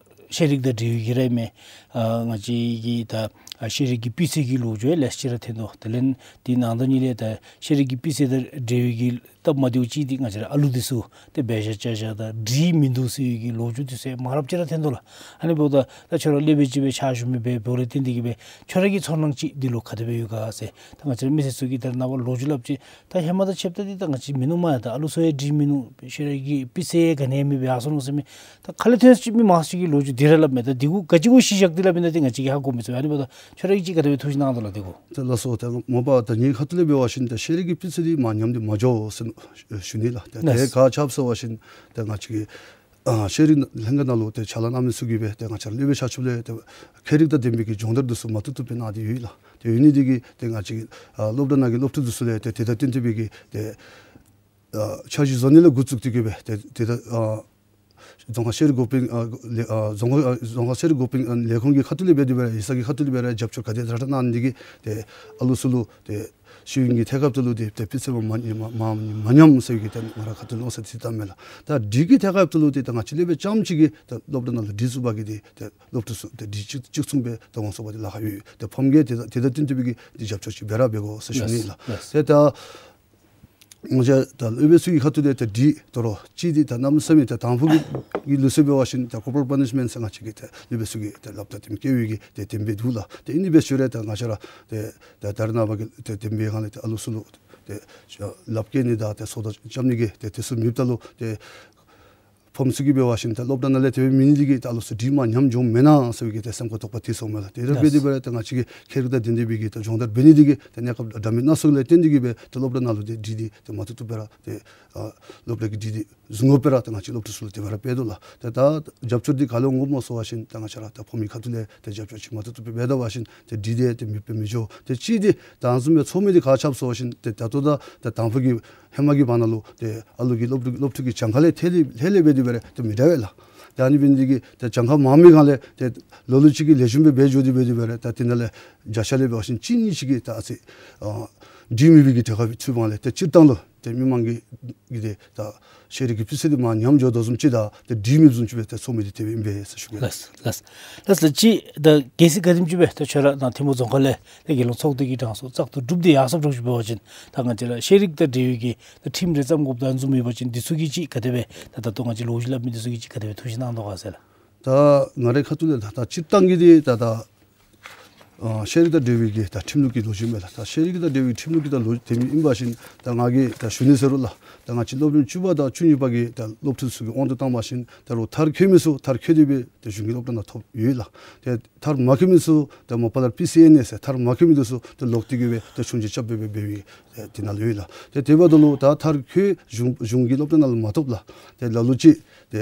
ཤེས་རིག་དང་འབྲེལ་བའི་གི་ར་མས། ཨ་ང་བཅས་ཀྱི་ད་ཨ་ཤེས་རིག་གི་སྤུས་ཚད་ཀྱི་ལོ་རྒྱུས་ལེ་ཤ་ར་ཐོན་དོ། དེ་ལས་དེ་ནང་དོན་ཉིད་ལས་ད་ཤེས་རིག་གི་སྤུས་ཚད་དང་འབྲེལ་བའི་གི་སྟབས་མ་བདེཝ་ཅིག་འདི་ང་བཅས་ར་ཨ་ལུ་འདི་ཚུ་ཏེ་འབད་བཞག་བཅའ་བཞག་དང་འགྲིག་མིན་འདུག་ཟེར་བའི་གི་ལོ་རྒྱུས་འདི་ཚུ་མང་རབས་ཅིག་ར་ཐོན་དོ་ལགས། ཨ་ནི་འབདཝ་ད་ད་ཁྱོད་ར་སློབ་དཔོན་ཅིག་སྦེ་ཕྱག་ཞུ་མི་འབད་འབདཝ་ལས་བརྟེན་ཏེ་གིས་སྦེ་ཁྱོད་ར་གི་ཚོར་སྣང་ཅིག་འདི་ལུ་ག་དེ་སྦེ་ཡོད་ག་ཟེར། ད་ང་བཅས་ར་མི་སེར་ཚུ་གིས་ད་རེས་ནངས་པ་ལོ་རྒྱུས་སླབ་ཅི། ད་ཧེ་མ་དང་ཕྱདཔ་ད་འདི་ད་ང་བཅས་མིན་ནུག་མ་ཡ། ད་ཨ་ལུ་ཚུ་ཡང་འགྲིག་མིན་ནུག། ཤེས་རིག་གི་སྤུས་ཚད་ཡང་ག་ནི་ཡང་མེདཔ་སྦེ་ཡར་སོང་ནུག་ཟེར་མི་ད་ཁ་ལས་ཐོན་ཅིག་མི་མང་སུ་གིས་ལོ་རྒྱུས་འདི་ར་སླབ་མས། ད་འདི་གུ་ག་ཅི་གུ་གཞི་བཞག་སྟེ་སླབ་ཨིན་ན་འདི་ང་བཅས་ཀྱིས་ཧ་གོ་མི་ཚུགས། ཨ་ནི་འབདཝ་ད་ཁྱོད་ར་གིས་ཅིག་ག་དེ་སྦེ་ཐུགས་བཞེད་གནང་དོ་ལགས་འདི་གུ། ད་ལགས་སོ། ད་མ་པ་ད་ངེའི་ཁ་ཐུག་ལས་འབད་བ་ཅིན་ད་ཤེས་རིག་གི་སྤུས་ཚད་འདི་མར་ཉམས་ཏེ་མ་འགྱོ་ཟེར་ཞུ་ནི་ལགས། ད་ལགས། དེ་ག་ཅི་སྨོ་ཟེར་བ་ཅིན་ད་ང་བཅས་ཀྱི་ཨ་ཤེས་རིག་ལྷན་ཁག་ནང་ལུ་ཏེ་ཕྱག་ལཱ་གནང་མི་ཚུ་གིས་སྦེ་ཏེ་ང་བཅས་ར་སློབ་དཔོན་ཆ་ཁྱབ་ལས་ཏེ་མཁས་རིག་དང་ལྡན་པའི་གི་སྦྱོང་བརྡར་འདི་ཚུ་མ་བཏུབ་བཏུབ་སྦེ་གནང་སྟེ་ཡོད་ལགས། ཏེ་ཡོད་ནི་འདི་གིས་ཏེ་ང་བཅས་ཀྱི་ཨ་སློབ་གྲྭ་ནང་གི་སློབ་ཕྲུག་འདི་ཚུ་ལས་ཏེ་དེ་དང་བསྟུན་ཏེ་སྦེ་གི་ཏེ་ཨ་འཆར་གཞི་བཟོ་ནི་ལས་འགོ་བཙུགས་ཏེ་གིས་སྦེ་ཏེ་དེ་དང་ཨ་རྫོང་ཁག་ཤེས་རིག་འགོ་དཔོན་ཨ་ལས་ཨ་རྫོང་ཁག་ཨ་རྫོང་ཁག་ཤེས་རིག་འགོ་དཔོན་ཨ་ལས་ཁུངས་ཀྱི་ཁ་ཐུག་ལས་འབད་དེ་སྦེ་ར་ཡིག་ཚང་གི་ཁ་ཐུག་ལས་འབད་ར་རྒྱབ་སྐྱོར་ག་དེ་དྲག་དྲག་གནང་ནི་འདི་གིས་ཏེ་ཨ་ལུ་ཚུ་ལུ་ཏེ་ ཤེས་ཡོན་གྱི་ཐད་ཁར་ད་ལུ་ཏེ་ཏེ་སྤུས་ཚད་མ་མ་མ་མ་མ་ཉམས་ཟེར་བའི་གི་ཏེ་ང་ར་ཁ་ཐུག་ལུ་མནོ་བསམ་ཅིག་བཏངམ་མས་ལགས། ད་སྒྲིག་གི་ཐད་ཁར་ད་ལུ་ཏེ་ད་ང་བཅས་ལས་སྦེ་རྐྱངམ་ཅིག་གིས་ད་སློབ་གྲྭ་ནང་ལུ་སྒྲིག་ཚུགས་པ་གི་ཏེ་ཏེ་སློབ་ཕྲུག་ཚུ་ཏེ་སྒྲིག་གཅིག་གཅིག་མཚུངས་སྦེ་ཏེ་འོང་ཚུགས་པ་ཏེ་ལཱ་ཁག་ཡོད། ཏེ་ཕམ་གིས་ཏེ་ད་ཏེ་ད་བསྟུན་ཏེ་སྦེ་གི་ཏེ་རྒྱབ་སྐྱོར་ཅིག་འབད་ར་འབད་དགོ་ཟེར་ཞུ་ནི་ལགས། ལགས། ཏེ་ད་ང་བཅས་ད་སློབ་དཔོན་ཚུ་གི་ཁ་ཐུག་ལས་ཏེ་སྒྲིག་དོ་རུང་ཅིག་འདི་ད་གནམ་མེད་ས་མེད་ཏེ་དང་ཕུ་གི་གི་ལུགས་སྲོལ་འབད་བ་ཅིན་ད་corporal punishment ཟེར་ང་བཅས་ཀྱི་ཏེ་སློབ་དཔོན་ཚུ་གི་ཏེ་སློབ་གྲྭ་དེ་བཀལ་བའི་གི་ཏེ་དེམ་སྦེ་འདུག་ལགས། ཏེ་ཨིན་ནི་སྦེ་ཞུ་རུང་ཏེ་ང་བཅས་ར་ཏེ་ད་རེས་ནངས་པ་གི་ཏེ་དེམ་སྦེ་ཧ་ལམ་ཏེ་ཏེ་ཨ་ལུ་ཚུ་ལུ་ཏེ་ལགཔ་བཀལ་ནི་དང་ཏེ་སོ་ད་རྐྱབ་ནི་གི་ཏེ་དེ་ཚུ་མེདཔ་ད་ལུ་ཏེ་ཕམ་ཚུ་གིས་འབད་བ་ཅིན་ཏེ་སློབ་གྲྭ་ནང་ལས་དེ་སྦེ་མེད་ནི་འདི་གིས་ད་ཨ་ལུ་ཚུ་སྒྲིག་མ་ཉམས་འགྱོཝ་མེན་ན་ཟེར་བའི་གི་ཏེ་སེམས་ཁར་དོགས་པ་ཐིག་སོངམ་མས་ལགས། ཏེ་དེ་སྦེ་ལགས། དེ་སྦེ་ར་ཏེ་ང་བཅས་ཀྱི་ཁྱད་རིག་དང་ལྡན་ཏེ་སྦེ་གི་ཏེ་སྦྱོང་བརྡར་འབད་ནི་འདི་གིས་ཏེ་གནས་སྐབས་འདྲ་མིན་སྣ་ཚོགས་ལས་བརྟེན་ཏེ་གི་སྦེ་ཏེ་སློབ་གྲྭ་ནང་ལུ་ཏེ་སྒྲིག་འདི་ཏེ་མ་ཐུབ་ཐུབ་སྦེ་ར་ཏེ་ཨ་སློབ་གྲྭ་གི་སྒྲིག་འདི་བཟུང་དགོ་པས་ར་ཏེ་ང་བཅས་སློབ་ཕྲུག་ཚུ་ལུ་དེ་སྦེ་ར་འབད་དོ་ལགས། ཏེ་ད་རྒྱབ་སྐྱོར་འདི་ག་ལུ་འོང་དགོཔ་སྨོ་ཟེར་བ་ཅིན་ད་ང་བཅས་ར་ད་ཕམ་གྱི་ཁ་ཐུག་ལས་ཏེ་རྒྱབ་སྐྱོར་ཅིག་མ་ཐུབ་ཐུབ་སྦེ་འབད་ད་བ་ཅིན་ཏེ་སྒྲིག་འདི་ཏེ་མེདཔ་སྦེ་མི་འགྱོ། ཏེ་གཅིག་འདི་ད་ཨ་ནི་བཟུམ་སྦེ་ཚོགས་མི་འདི་ག་ཅི་སྨོ་ཟེར་བ་ཅིན་ཏེ་ད་ལྟོ་ད་ད་དང་ཕུ་གི་ཧེ་མ་གི་བར་ན་ལུ་ཏེ་ཨ་ལུ་གི་སློབ་ཕྲུག་སློབ་ཕྲུག་གི་གྱངས་ཁ་ལས་ཐལ་ལེ་ལྷོད་ལྷོད་སྦེ་དེ་སྦེ་ར་ཏེ་མི་འདྲ་བས་ལགས། ཏེ་ཨ་ནི་འབད་ནི་འདི་གིས་ཏེ་གྱངས་ཁ་མང་མི་སྒང་ལས་ཏེ་ལ་ལུ་ཅིག་གིས་ལེགས་ཤོམ་སྦེ་འབད་འགྱོ་དེ་སྦེ་དེ་སྦེ་ར་ཏེ་དེ་ནང་ལས་བརྒྱ་ཆ་ལས་འབད་བ་ཅིན་གཅིག་གཉིས་ཅིག་གིས་ད་ཨ་ཙི་ཨ་སྒྲིག་མེད་པའི་གི་གྲལ་ཁར་ཚུད་པའི་སྒང་ལས་ཏེ་སྤྱིར་བཏང་ལུ་ཏེ་མི་མང་གི་གི་ཏེ་ད་ཤེས་རིག་གི་སྤུས་ཚད་འདི་མར་ཉམས་འགྱོ་དོ་བཟུམ་ཅིག་དང་ཏེ་སྒྲིག་མེདཔ་བཟུམ་ཅིག་སྦེ་ཏེ་ཚོགས་མི་འདི་དེ་སྦེ་ཨིན་པས་ཟེར་ཞུ་གེ། ལགས་ལགས་ལགས་ལགས། ཅིག་ད་གལ་སྲིད་ག་དེམ་ཅིག་སྦེ་ད་ཁྱོད་ར་ནཱ་ཐིམ་ཕུག་རྫོང་ཁག་ལས་ཏེ་རྒྱལ་ཡོངས་ཚོགས་སྡེ་གི་གྲངས་སུ་བཙག་འཐུ་གྲུབ་སྟེ་ཡར་སོངམ་འདྲཝ་ཅིག་འབད་བ་ཅིན་ད་ང་བཅས་ར་ཤེས་རིག་དང་འབྲེལ་བའི་གི་ད་ཁྲིམས་རེ་བརྩམ་དགོཔ་དང་བཟུམ་ཡོད་པ་ཅིན་འདི་ཚུ་གི་ཅིག་ག་དེ་སྦེ་ད་ད་ལྟོ་ང་བཅས་ལོ་རྒྱུས་སླབ་མི་འདི་ཚུ་གི་ཅིག་ག་དེ་སྦེ་ཐུགས་བཞེད་གནང་དོ་ག་ཟེར་ལགས། ད་ང་རའི་ཁ་ཐུག་ལས་ད་ད་སྤྱིར་བཏང་གི་འདི་ད་ད་ཨ་ཤེས་རིག་དང་འབྲེལ་བའི་གི་ད་ཁྲིམས་ལུགས་ཀྱི་ལོ་རྒྱུས་མས་ལགས། ད་ཤེས་རིག་དང་འབྲེལ་བའི་ཁྲིམས་ལུགས་ཀྱི་ད་ལོ་རྒྱུས་དེ་མི་ཨིན་པ་ཅིན་ད་ང་གིས་ད་ཞུ་ནི་ཟེར་རུང་ལགས། ད་ང་བཅས་སློབ་རིམ་བཅུ་པ་དང་བཅུ་གཉིས་པ་གི་ད་སློབ་ཕྲུག་ཚུ་གི་དབང་དུ་བཏང་བ་ཅིན་ད་རུང་མཐར་འཁྱོལ་མི་ཚུ་མཐར་འཁྱོལ་ཏེ་སྦེ་ད་གཞུང་གི་སློབ་གྲྭ་ནང་ཐོབ་ཡོད་ལགས། ཏེ་མཐར་མ་འཁྱོལ་མི་ཚུ་ད་མ་པ་ལས་པི་སི་ཨེན་ཨེ་ཟེར་མཐར་མ་འཁྱོལ་མི་འདི་ཚུ་ད་ལོག་སྟེ་གི་སྦེ་ད་ཆུང་བྱིས་སྐྱབས་སྦེ་སྦེ་འབད་བའི་ཏེ་དེ་ནང་ལུ་ཡོད་ལགས། ཏེ་དེ་འབདཝ་ད་ལུ་ད་མཐར་འཁྱོལ་གཞུང་གཞུང་གི་སློབ་གྲྭ་ནང་ལུ་མ་ཐོབ་ལགས། ཏེ་ལ་ལུ་ཅིག་ཏེ་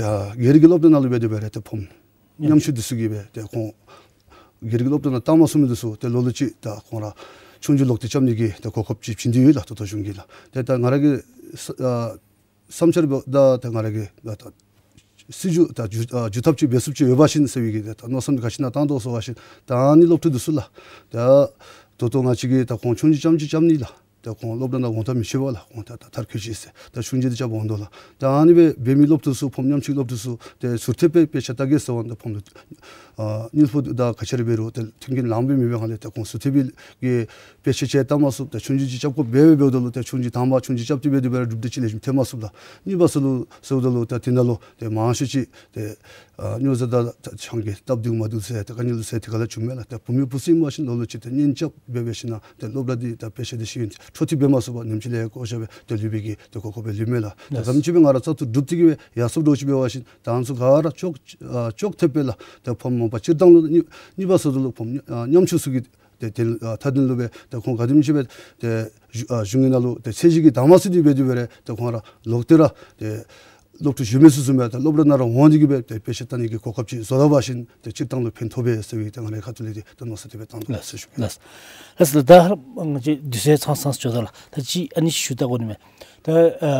ཨ་སྒེར་གྱི་སློབ་གྲྭ་ནང་ལུ་སྦེ་དེ་སྦེ་ར་ཏེ་ཕམ་ཉམ་ཆུང་འདི་ཚུ་གིས་སྦེ་ཏེ་ཁོང་སྒེར་གྱི་སློབ་གྲྭ་ནང་བཏང་མ་ཚུགས་མི་འདི་ཚུ་ཏེ་ལ་ལུ་ཅིག་ད་ཁོང་ར་ཆུང་བྱིས་ལོག་སྟེ་རྐྱབ་ནི་གི་ཏེ་གོ་སྐབས་ཅིག་བྱིན་ཏེ་ཡོད་ལགས། ད་ལྟོ་གཞུང་གིས་ལགས། ཏེ་ད་ང་ར་གི་ས་ཨ་བསམ་འཆར་འབདཝ་ད་ཏེ་ང་ར་གི་ད་ད་སྲིད་བྱུས་ད་བསྒྱུར་ཨ་བསྒྱུར་ཐབས་ཅིག་འབད་ཚུགསཔ་ཅིག་ཡོད་པ་ཅིན་ཟེར་བའི་གི་ད་མནོ་བསམ་འདི་ག་ཅི་ནང་བཏང་དོ་ཟེར་བ་ཅིན་ད་ཨ་ནི་སློབ་ཕྲུག་འདི་ཚུ་ལགས། ད་ད་ལྟོ་ང་བཅས་ཀྱིས་ད་ཁོང་ཆུང་བྱིས་རྐྱངམ་ཅིག་རྐྱབ་ནི་ལགས། ད་ཁོང་སློབ་གྲྭ་ནང་འོང་ཐབས་མི་ཆོག་པས་ལགས། ཁོང་ད་ད་མཐར་འཁྱོལ་ཅི་ཟེར་ད་ཆུང་བྱིས་འདི་རྐྱབ་འོང་དོ་ལགས། ད་ཨ་ནི་སྦེ་འབད་མི་སློབ་ཕྲུག་ཚུ་ཕམ་ཉམ་ཆུང་སློབ་ཕྲུག་ཚུ་ཏེ་ཟུར་ཐེབས་སྦེ་དཔེ་ཆ་ལྟ་གེ་ཟེར་བ་ད་ཕམ་ལུ་ཨ་དངུལ་ཕོགས་ད་ག་ཅི་ར་འབད་རུང་ཏེ་མཐུན་རྐྱེན་ལངམ་སྦེ་མེད་པའི་སྒང་ལས་ཏེ་ཁོང་ཟུར་ཐེབས་སྦེ་གི་དཔེ་ཆ་ཅིག་ལྟ་མ་ཚུགས། ཏེ་ཆུང་བྱིས་ཅིག་རྐྱབ་དགོ་པས་འབདཝ་ད་ལུ་ཏེ་ཆུང་བྱིས་དང་པ་ཆུང་བྱིས་རྐྱབ་སྟེ་སྦེ་དེ་སྦེ་ར་གྲུབ་འབྲས་ཅིག་ལེགས་ཤོམ་ཐོན་མ་ཚུགས་ལགས། གཉིས་པ་ཚུ་ལུ་ཟེརཝ་ད་ལུ་ཏེ་དེ་ནང་ལུ་ཏེ་མང་ཤོས་ཅིག་ཏེ་ཨ་སྨྱོ་རྫས་དང་ཆང་གིས་སྟབས་བདེཝ་མ་བདེཝ་ཟེར་ཏེ་དཀའ་ངལ་ལུ་ཟེར་དེ་ག་ལས་བྱུངམ་མས་ལགས། ཏེ་བུ་མོ་བུ་ཚུ་ཨིན་པ་ཅིན་ལ་ལུ་ཅིག་ཏེ་གཉེན་རྐྱབ་འབད་འབད་ཞིན་ན་ཏེ་སློབ་གྲྭ་འདི་ད་དཔེ་ཆ་འདི་ཤེས་ཡོན་འཕྲོ་མཐུད་འབད་མ་ཚུགས་པར་ཉིནམ་གཅིག་ལས་བཀོ་བཞག་སྦེ་ཏེ་ལུས་པའི་གི་ཏེ་གོ་སྐབས་སྦེ་ལུསཔ་མས་ལགས། ཏེ་ལགས། ག་དེམ་ཅིག་སྦེ་ང་ར་བཙག་འཐུ་གྲུབ་སྟེ་གི་སྦེ་ཡར་སོངམ་འདྲཝ་ཅིག་འབད་བ་ཅིན་ད་ང་བཅས་ག་ར་ཅོག་ཨ་ཅོག་འཐདཔ་སྦེ་ལགས། ཏེ་ཕམ་མ་པ་སྤྱིར་བཏང་ལུ་གཉིས་གཉིས་པ་ཚུ་ད་ལུ་ཕམ་ཨ་ཉམ་ཆུང་ཚུ་གི་ཏེ་དེ་ཨ་མཐའ་དོན་ལུ་སྦེ་ཏེ་ཁོང་ག་དེམ་ཅིག་སྦེ་ཏེ་གཞུང་ཨ་གཞུང་གི་ནང་ལུ་ཏེ་ཚད་གཞི་གི་དྭངས་མ་ཚུ་འདི་སྦེ་དེ་སྦེ་ར་ཏེ་ཁོང་ར་ལོག་སྟེ་ར་ཏེ་སློབ་ཕྲུག་གཞོན་མི་ཚུ་བཟུམ་སྦེ་ཏེ་སློབ་གྲྭ་ནང་ར་འོང་སྟེ་གི་སྦེ་ཏེ་དཔེ་ཆ་ལྟ་ནི་གི་གོ་སྐབས་ཅིག་བཟོ་ད་བ་ཅིན་ཏེ་སྤྱིར་བཏང་ལུ་ཕན་ཐོགས་པས་ཟེར་བའི་ཏེ་ང་རའི་ཁ་ཐུག་ལས་ཏེ་ཏེ་མནོ་བསམ་དེ་སྦེ་བཏང་དོ་ལགས། ལགས་ཟེར་ཞུ་གེ། ལགས་ལགས་ལགས། ད་ང་བཅས་དུས་ཚོད་ཚང་ཚང་འགྱོ་དོ་ལགས། ད་ཅི་ཨ་ནི་ཞུ་ད་དགོ་ནི་མས། ད་ཨ་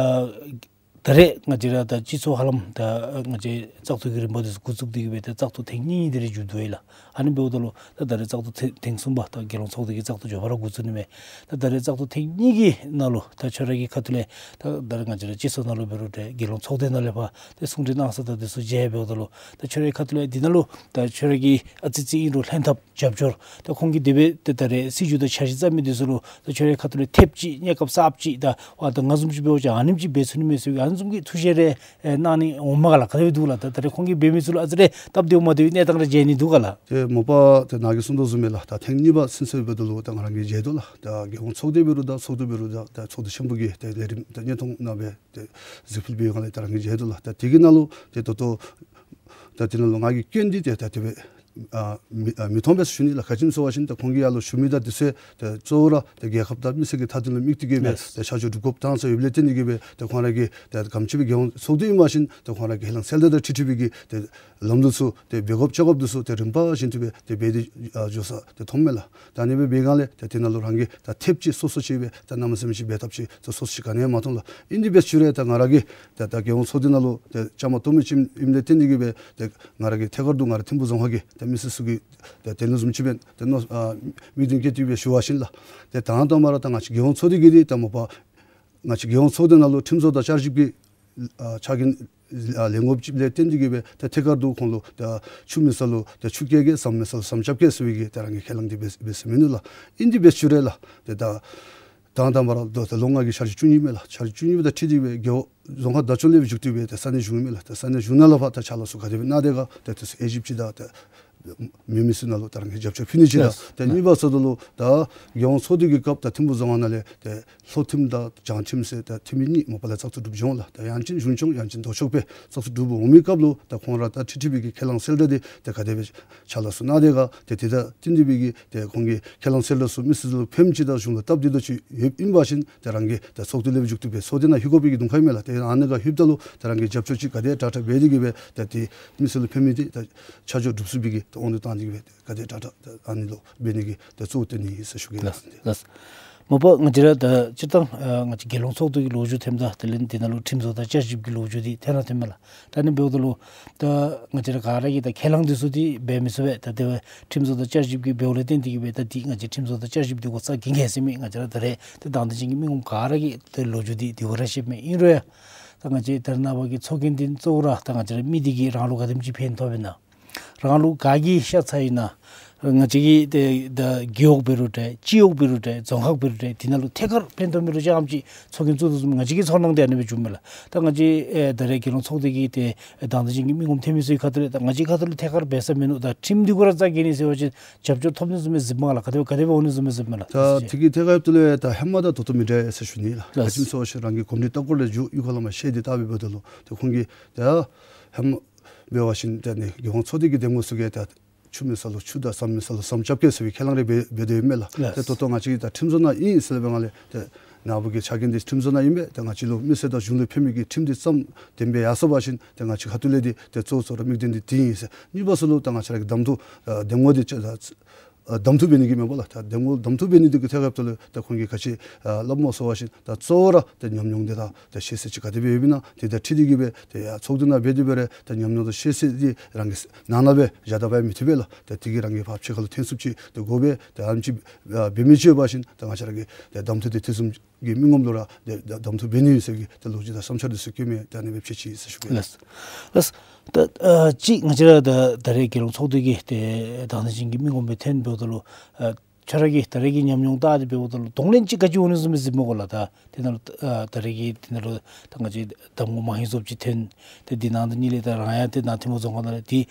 ད་རེས་ང་བཅས་ར་ད་སྤྱི་ཚོགས་ཧ་ལམ་ད་ང་བཅས་བཙག་འཐུ་གི་རིམ་པ་འདི་ཚུ་འགོ་བཙུགས་ཏེ་གི་སྦེ་ད་བཙག་འཐུ་ཐེངས་གཉིས་དེ་རེ་མཇུག་བསྡུ་ཡི་ལགས། ཨ་ནི་འབདཝ་ད་ལུ་ད་ད་རེས་བཙག་འཐུ་ཐེངས་ཐེངས་གསུམ་པ་ད་རྒྱལ་ཡོངས་ཚོགས་སྡེ་གི་བཙག་འཐུ་མགྱོགས་པ་ར་འགོ་བཙུགས་ནི་མས། ད་ད་རེས་བཙག་འཐུ་ཐེངས་གཉིས་ཀྱི་ནང་ལུ་ད་ཁྱོད་ར་གི་ཁ་ཐུག་ལས་ད་ད་རེས་ང་བཅས་ར་སྤྱི་ཚོགས་ནང་ལུ་འབད་རུང་ཏེ་རྒྱལ་ཡོངས་ཚོགས་སྡེ་ནང་ལས་ཕར་ཏེ་གསུང་གྲོས་གནང་ས་དང་འདི་ཚུ་མཇལ་འབདཝ་ད་ལུ་ད་ཁྱོད་ར་གི་ཁ་ཐུག་ལས་འདི་ནང་ལུ་ད་ཁྱོད་ར་གི་ཨ་ཙི་ཙི་ཨིན་རུང་ལྷན་ཐབས་རྒྱབ་སྐྱོར་ད་ཁོང་གིས་དེ་སྦེ་ཏེ་ད་རེས་སྲིད་བྱུས་དང་འཆར་གཞི་བརྩམ་མི་འདི་ཚུ་ལུ་ད་ཁྱོད་ར་གི་ཁ་ཐུག་ལས་ཐེབས་ཅིག་གནས་སྐབས་གསརཔ་ཅིག་ད་ཝ་ད་ང་བཟུམ་ཅིག་འབད་བ་ཅིན་ཨ་ནེམ་ཅིག་འབད་ཚུགས་ནི་མས་ཟེར་བའི་ཨ་ནི་བཟུམ་གྱི་ཐུགས་བཞེད་རེ་ཨེ་གནང་ནི་འོངམ་མས་ག་ལགས། ག་དེ་སྦེ་འདུག་ལགས། ད་ད་རེས་ཁོང་གིས་འབད་མི་ཚུ་ལུ་ཨ་ཙི་རེ་སྟབས་བདེཝ་མ་བདེཝ་གནས་སྟངས་རེ་མཇལ་ནི་འདུག་ག་ལགས། ཏེ་མ་པ་ཏེ་ནཱ་གིས་གསུངས་དོ་བཟུམ་སྦེ་ལགས། ད་ཐེངས་གཉིས་པ་ཚུན་ཚོད་འབདཝ་ད་ལུ་ད་ང་ར་གིས་མཇལ་དོ་ལགས། ད་རྒྱལ་ཡོངས་ཚོགས་སྡེ་འབད་རུང་ད་ཚོགས་འདུ་འབད་རུང་ད་ད་ཚོགས་འདུ་ཆེན་པོ་གི་ད་ལས་རིམ་ད་བརྙན་ཐུང་ནང་སྦེ་ཏེ་གཟིགས་ཕུལ་འབད་བའི་སྒང་ལས་ད་རང་གིས་མཇལ་དོ་ལགས། ད་དེ་གི་ནང་ལུ་ཏེ་ད་ལྟོ་ད་དེ་ནང་ལུ་ང་གིས་སྐྱོན་འདི་ཏེ་ད་དེ་སྦེ་ཨ་མི་ཨ་མི་མཐོང་པས་ཟེར་ཞུ་ནི་ལགས། ག་ཅི་སྨོ་ཟེར་བ་ཅིན་ད་ཁོང་གིས་ཡར་ལུ་ཞུ་མི་དང་འདི་ཚུ་ཏེ་གཙོ་བོ་ར་ཏེ་རྒྱལ་ཁབ་དང་མི་སེར་གྱི་མཐའ་དོན་ལུ་དམིགས་ཏེ་གི་སྦེ་ལགས། ཏེ་ཆ་འཇོག་སྒྲུབ་དགོཔ་བཏང་ས་ཡོདཔ་ལས་བརྟེན་ཏེ་གི་སྦེ་ཏེ་ཁོང་ར་གིས་ཏེ་ག་དེམ་ཅིག་སྦེ་རྒྱལ་ཡོངས་ཚོགས་སྡེ་ཨིན་པ་ཅིན་ཏེ་ཁོང་ར་གིས་ཧེ་ལང་གསལ་དག་དང་འཁྲིལ་འཁྲིལ་བའི་གི་ཏེ་ལམ་འདི་ཚུ་ཏེ་འབད་དགོཔ་བྱ་དགོཔ་འདི་ཚུ་ཏེ་རིམ་པ་བཞིན་དུ་སྦེ་ཏེ་འབད་དེ་ཨ་འགྱོ་ས་ཏེ་མཐོངམ་མས་ལགས། ད་ཨ་ནི་སྦེ་འབད་བའི་སྒང་ལས་ད་དེ་ནང་ལུ་རང་གིས་ད་ཐེབས་ཅིག་སོ་སོ་ཅིག་སྦེ་ད་གནམ་མེད་ས་མེད་ཅིག་འབད་ཐབས་ཅིག་ད་སོ་སོ་ཅིག་ག་ནི་ཡང་མ་མཐོང་ལགས། ཨིན་དེ་སྦེ་ཞུ་རུང་ད་ང་ར་གིས་ད་ད་རྒྱལ་ཡོངས་ཚོགས་སྡེ་ནང་ལུ་ཏེ་བཅའ་མར་གཏོགས་མི་ཅིག་ཨིནམ་ལས་བརྟེན་ཏེ་གི་སྦེ་ཏེ་ང་ར་གི་ཐད་ཀར་དུ་ང་ར་ཐིམ་ཕུ་རྫོང་ཁག་གི་ཏེ་ མི་སེར་ཚུ་གིས་ཏེ་དེ་ནང་བཟུམ་ཅིག་སྦེ་ཏེ་མནོ་ཨ་དམིགས་དོན་བསྐྱེད་དེ་སྦེ་ཞུ་བ་ཅིན་ལགས། ཏེ་དང་དང་པ་ར་ད་ང་བཅས་རྒྱལ་ཡོངས་ཚོགས་སྡེ་གིས་འདི་ད་མ་པ་ང་བཅས་རྒྱལ་ཡོངས་ཚོགས་སྡེ་ནང་ལུ་ཁྲིམས་བཟོ་དང་བསྐྱར་ཞིབ་ཀྱི་ཨ་ཕྱག་འགན་ཨ་ལེན་དགོཔ་ཅིག་ལས་བརྟེན་ཏེ་གིས་སྦེ་ཏེ་ཐད་ཀར་དུ་ཁོང་ལུ་ཏེ་ཆུ་མེད་ས་ལུ་ཏེ་ཆུ་བསྐྱལ་གེ་ཟམ་མེད་ས་ལུ་ཟམ་རྐྱབ་གེ་ཟེར་བའི་གི་ཏེ་རང་གི་ཁས་བླངས་འདི་འབད་འབད་ས་མིན་འདུག་ལགས། ཨིན་འདི་འབད་ཞུ་རེ་ལགས། ཏེ་ད་དང་དང་པ་ར་ད་ད་ལོ་ལྔ་གི་འཆར་གཞི་བཅུ་གཉིས་མས་ལགས། འཆར་གཞི་བཅུ་གཉིས་པ་དང་འཁྲིལ་ཏེ་སྦེ་རྒེད་འོག་རྫོང་ཁག་བདག་སྐྱོང་ལས་སྦེ་བཞུགས་ཏེ་སྦེ་ཏེ་ས་གནས་གཞུང་མས་ལགས། ཏེ་ས་གནས་གཞུང་ནང་ལས་ཕར་ཏེ་ཕྱག་ལཱ་ཚུ་ག་དེ་སྦེ་གནང་དེ་ག་ཏེ་དེ་ཚུ་དབྱེ་ཞིབ་ཅིག་དང་ཏེ་མི་མི་སེར་ནང་ལུ་ད་རང་གི་རྒྱབ་སྐྱོར་ཕུལ་ནི་ཅིག་དང་ལགས། ཏེ་གཉིས་པ་ཟེརཝ་ད་ལུ་ད་རྒྱལ་ཡོངས་ཚོགས་སྡེ་གི་སྐབས་ད་ཐིམ་ཕུག་རྫོང་ཁག་ནང་ལས་ཏེ་ལྷོ་ཐིམ་དང་བྱང་ཐིམ་ཟེར་ད་ཐིམ་ཕུག་གཉིས་མ་པ་ལས་བཙག་འཐུ་གྲུབ་འགྱོ་འོང་ལགས། ད་ཡང་ཅིན་གཞུང་སྐྱོང་ཡང་ཅིན་ལྡོག་ཕྱོགས་སྦེ་བཙག་འཐུ་གྲུབ་འོང་མི་སྐབས་ལུ་ད་ཁོང་ར་ད་ཁྲི་ཁྲི་པའི་གི་ཁས་བླངས་གསལ་བསྒྲགས་འདི་ཏེ་ག་དེ་སྦེ་ཕྱག་ལཱ་ཚུ་གནང་དེ་ག་ཏེ་དེ་དང་བསྟུན་ཏེ་སྦེ་གི་ཏེ་ཁོང་གི་ཁས་བླངས་གསལ་བསྒྲགས་ཚུ་མི་སེར་ལུ་ཕནམ་ཅིག་དང་གཞུང་ལུ་སྟབས་བདེ་ཏོག་ཅིག་ཡོདཔ་ཨིན་པ་ཅིན་ཏེ་རང་གི་ད་ཚོགས་འདུ་ལས་སྦེ་མཇུག་བསྡུ་སྦེ་ཚོགས་སྡེ་ནང་ལྷོད་དགོ་པའི་གི་གདོང་ཁ་ཨིན་མས་ལགས། ཏེ་ཨ་ནི་ག་ལྷོདཔ་ད་ལུ་ད་རང་གི་རྒྱབ་སྐྱོར་ཅིག་ག་དེ་དྲག་དྲག་འབད་དེ་གི་སྦེ་ད་ཏེ་མི་སེར་ལུ་ཕན་མི་འདི་ད་ཆ་འཇོག་སྒྲུབ་ཚུགས་པའི་གི་ད་དབང་དུ་བཏང་སྟེ་གི་སྦེ་ག་དེ་དྲག་དྲག་ད་ཨ་ནི་ལུ་འབད་ནི་གི་ད་གཙོ་བོ་བཏོན་ནི་ཨིན་ཟེར་ཞུ་གེ་ལགས། ལགས་ལགས། མ་པ་ང་བཅས་ར་ད་སྤྱིར་བཏང་ཨ་ང་བཅས་རྒྱལ་ཡོངས་ཚོགས་འདུ་གི་ལོ་རྒྱུས་ཐོནམ་ད་དེ་ལས་འདི་ནང་ལུ་ཁྲིམས་བཟོ་དང་བསྐྱར་ཞིབ་ཀྱི་ལོ་རྒྱུས་འདི་ཐོན་ར་ཐོནམ་མས་ལགས། ད་ཨ་ནི་འབདཝ་ད་ལུ་ད་ང་བཅས་ར་ག་ར་གིས་ད་ཁས་བླངས་འདི་ཚུ་འདི་འབད་མི་ཚུགས་པས། ད་དེ་སྦེ་ཁྲིམས་བཟོ་དང་བསྐྱར་ཞིབ་ཀྱི་འབདཝ་ལས་བརྟེན་ཏེ་གི་སྦེ་ད་འདི་ང་བཅས་ཁྲིམས་བཟོ་དང་བསྐྱར་ཞིབ་འདི་གོ་ས་གི་འགན་ཟེར་མི་ང་བཅས་ར་ད་རེས་ད་དང་འདོད་ཅན་གྱི་མི་ངོམ་ག་ར་གིས་ད་ལོ་རྒྱུས་འདི་འདི་གོ་ར་ཤེསཔ་མས། ཨིན་རུང་ཡང་ད་ང་བཅས་ད་རེས་ནངས་པ་གི་ཚོགས་རྒྱན་འདི་གཙོ་བོ་ར་ད་ང་བཅས་ར་མི་འདི་གིས་རང་ལུ་ག་དེམ་ཅིག་ཕན་ཐོགས་པས་ན། རང་ལུ་ག་གིས་ཤ་ཚ་ཡི་ན། ང་བཅས་ཀྱི་ཏེ་ད་རྒེད་འོག་འབད་རུང་འདྲ་སྤྱི་འོག་འབད་རུང་འདྲ་རྫོང་ཁག་འབད་རུང་འདྲ་དེ་ནང་ལུ་ཐད་ཀར་ཕན་ཐོགས་མི་རུང་ཅིག་ཨམ་ཅིག་ཚོགས་རྒྱན་བཙུགས་དོ་བཟུམ་ང་བཅས་ཀྱི་ཚོར་སྣང་འདི་ཨ་ནི་སྦེ་བྱུངམ་མས་ལགས། ད་ང་བཅས་ཨེ་ད་རེས་རྒྱལ་ཡོངས་ཚོགས་སྡེ་གི་ཏེ་དང་འདོད་ཅན་གྱི་མི་ངོམ་ཐོན་མི་ཚུ་གི་ཁ་ཐུག་ལས་ད་ང་བཅས་ཁ་ཐུག་ལས་ཐད་ཀར་འབད་ས་མིན་འདུག། ད་ཁྲིམས་འདི་གུ་ར་རྩ་འགེངས་ནི་ཟེར་བ་ཅིན་རྒྱབ་སྐྱོར་ཐོབ་ནི་བཟུམ་སྦེ་གཟིགསཔ་མས་ལགས། ག་དེ་ག་དེ་སྦེ་འོང་ནི་བཟུམ་སྦེ་གཟིགསཔ་མས་ལགས། ད་དེ་གི་ཐད་ཁར་ལྷོདཔ་ད་ལུ་ཡང་ད་ཧེ་མ་དང་ད་ལྟོ་མི་འདྲ་ཟེར་ཞུ་ནི་ལགས། ལགས། ག་ཅི་སྨོ་ཟེར་བ་ཅིན་རང་གི་གོམས་འདྲིས་ལྟ་སྐོར་ལས་འགྱོ་གཡུས་ཁ་ལས་མར་ཤེས་ཏེ་ལྟ་འབདཝ་ད་ལུ་ཏེ་ཁོང་གིས་ད་ཧེ་མ་འབད་བ་ཅིན་ཏེ་ཨ་ནི་རྒྱལ་ཡོངས་ཚོགས་སྡེ་གི་འདེམས་ངོ་ཚུ་གིས་ད་ཆུ་མེད་ས་ལུ་ཆུ་དང་ཟམ་མེད་ས་ལུ་ཟམ་རྐྱབ་གེ་ཟེར་བའི་ཁས་བླངས་རེ་འབད་འབད་དེ་ཡོདཔ་མས་ལགས། ལགས། ཏེ་ད་ལྟོ་ང་བཅས་ཀྱིས་ད་ཁྲིམས་བཟོ་ནང་ཨིན་ཟེར་སླབ་པའི་སྒང་ལས་ཏེ་ནཱ་བུ་གི་ཕྱག་འགན་འདི་ཁྲིམས་བཟོ་ནང་ཨིན་པས། ཏེ་ང་བཅས་ལུ་མི་སེར་དང་གཞུང་ལུ་ཕན་མི་གི་ཁྲིམས་འདི་བརྩམས་ཏེ་འབད་ཡར་སོང་པ་ཅིན་ཏེ་ང་བཅས་ཁ་ཐུག་ལས་འདི་ཏེ་གཙོ་བོ་གཙོ་བོ་ར་དམིགས་དོན་འདི་དེ་ཨིན་ཟེར། གཉིས་པ་ཟེརཝ་ད་ལུ་ད་ང་བཅས་ར་གི་གདམ་འཐུ་ཨ་འདེམས་ངོ་འདི་ཅིག་ད་ཨ་གདམ་འཐུ་འབད་ནི་གི་མེན་པ་ལགས། ད་འདེམས་ངོ་གདམ་འཐུ་འབད་ནི་འདི་གི་ཐད་ཁར་ལྷོདཔ་ད་ལུ་ད་ཁོང་གིས་ག་ཅི་ཨ་སླབ་སྨོ་ཟེར་བ་ཅིན་ད་གཙོ་བོ་ར་ད་ཉམས་མྱོང་འདི་དང་ད་ཤེས་ཚད་ཅིག་ག་དེ་སྦེ་ཡོདཔ་ཨིན་ན་དེ་དང་འཁྲིལ་ཏེ་གི་སྦེ་ཏེ་ཡར་ཚོགས་སྡེ་ནང་འབད་དེ་འབད་རུང་ད་ཉམས་མྱོང་དང་ཤེས་ཚད་འདི་རང་གི་ནང་ན་སྦེ་བཞག་ད་འབད་མི་བཏུབ་པས་ལགས། ད་དེ་གིས་རང་གི་ཕར་ཕྱི་ཁ་ལུ་ཐོན་ཚུགསཔ་ཅིག་ཏེ་དགོ་པས། ད་ཨ་ནེམ་ཅིག་ཨ་འབད་མི་ཅིག་ཡོད་པ་ཅིན་ད་ང་བཅས་ར་གི་ད་གདམ་འཐུ་འདི་དེ་བཟུམ་གྱི་མི་ངོམ་ལུ་ར་ཏེ་གདམ་འཐུ་འབད་ནི་ཨིན་ཟེར་གྱི་ཏེ་ལོ་རྒྱུས་དང་བསམ་འཆར་འདི་ཚུ་བཀོད་མི་ད་ཨ་ནི་སྦེ་ཕྱེ་ཅི་ཟེར་ཞུ་གེ། ལགས། ལགས། ད་ཨ་ཅིག་ང་བཅས་ར་ད་ད་རེས་རྒྱལ་ཡོངས་ཚོགས་སྡེ་གི་ཏེ་དང་འདོད་ཅན་གྱི་མི་ངོམ་སྦེ་ཐོན་འབདཝ་ད་ལུ་ཨ་ཁྱོད་ར་གི་ད་རེས་ཀྱི་ཉམས་མྱོང་བལྟ་སྟེ་འབདཝ་ད་ལུ་གདོང་ལེན་ཅིག་ག་ཅི་འོང་ནི་བཟུམ་སྦེ་གཟིགསཔ་མས་གོ་ལགས། ད་དེ་ནང་ལུ་ཨ་ད་རེས་ཀྱི་དེ་ནང་ལུ་ད་ང་བཅས་གདམ་ངོ་མང་ཤོས་ཅིག་ཐོན། ཏེ་དེ་ནང་དོན་ཉིད་ལས་ད་རང་ཡང་ཏེ་ནཱ་ཐིམ་ཕུག་རྫོང་ཁག་ནང་ལས་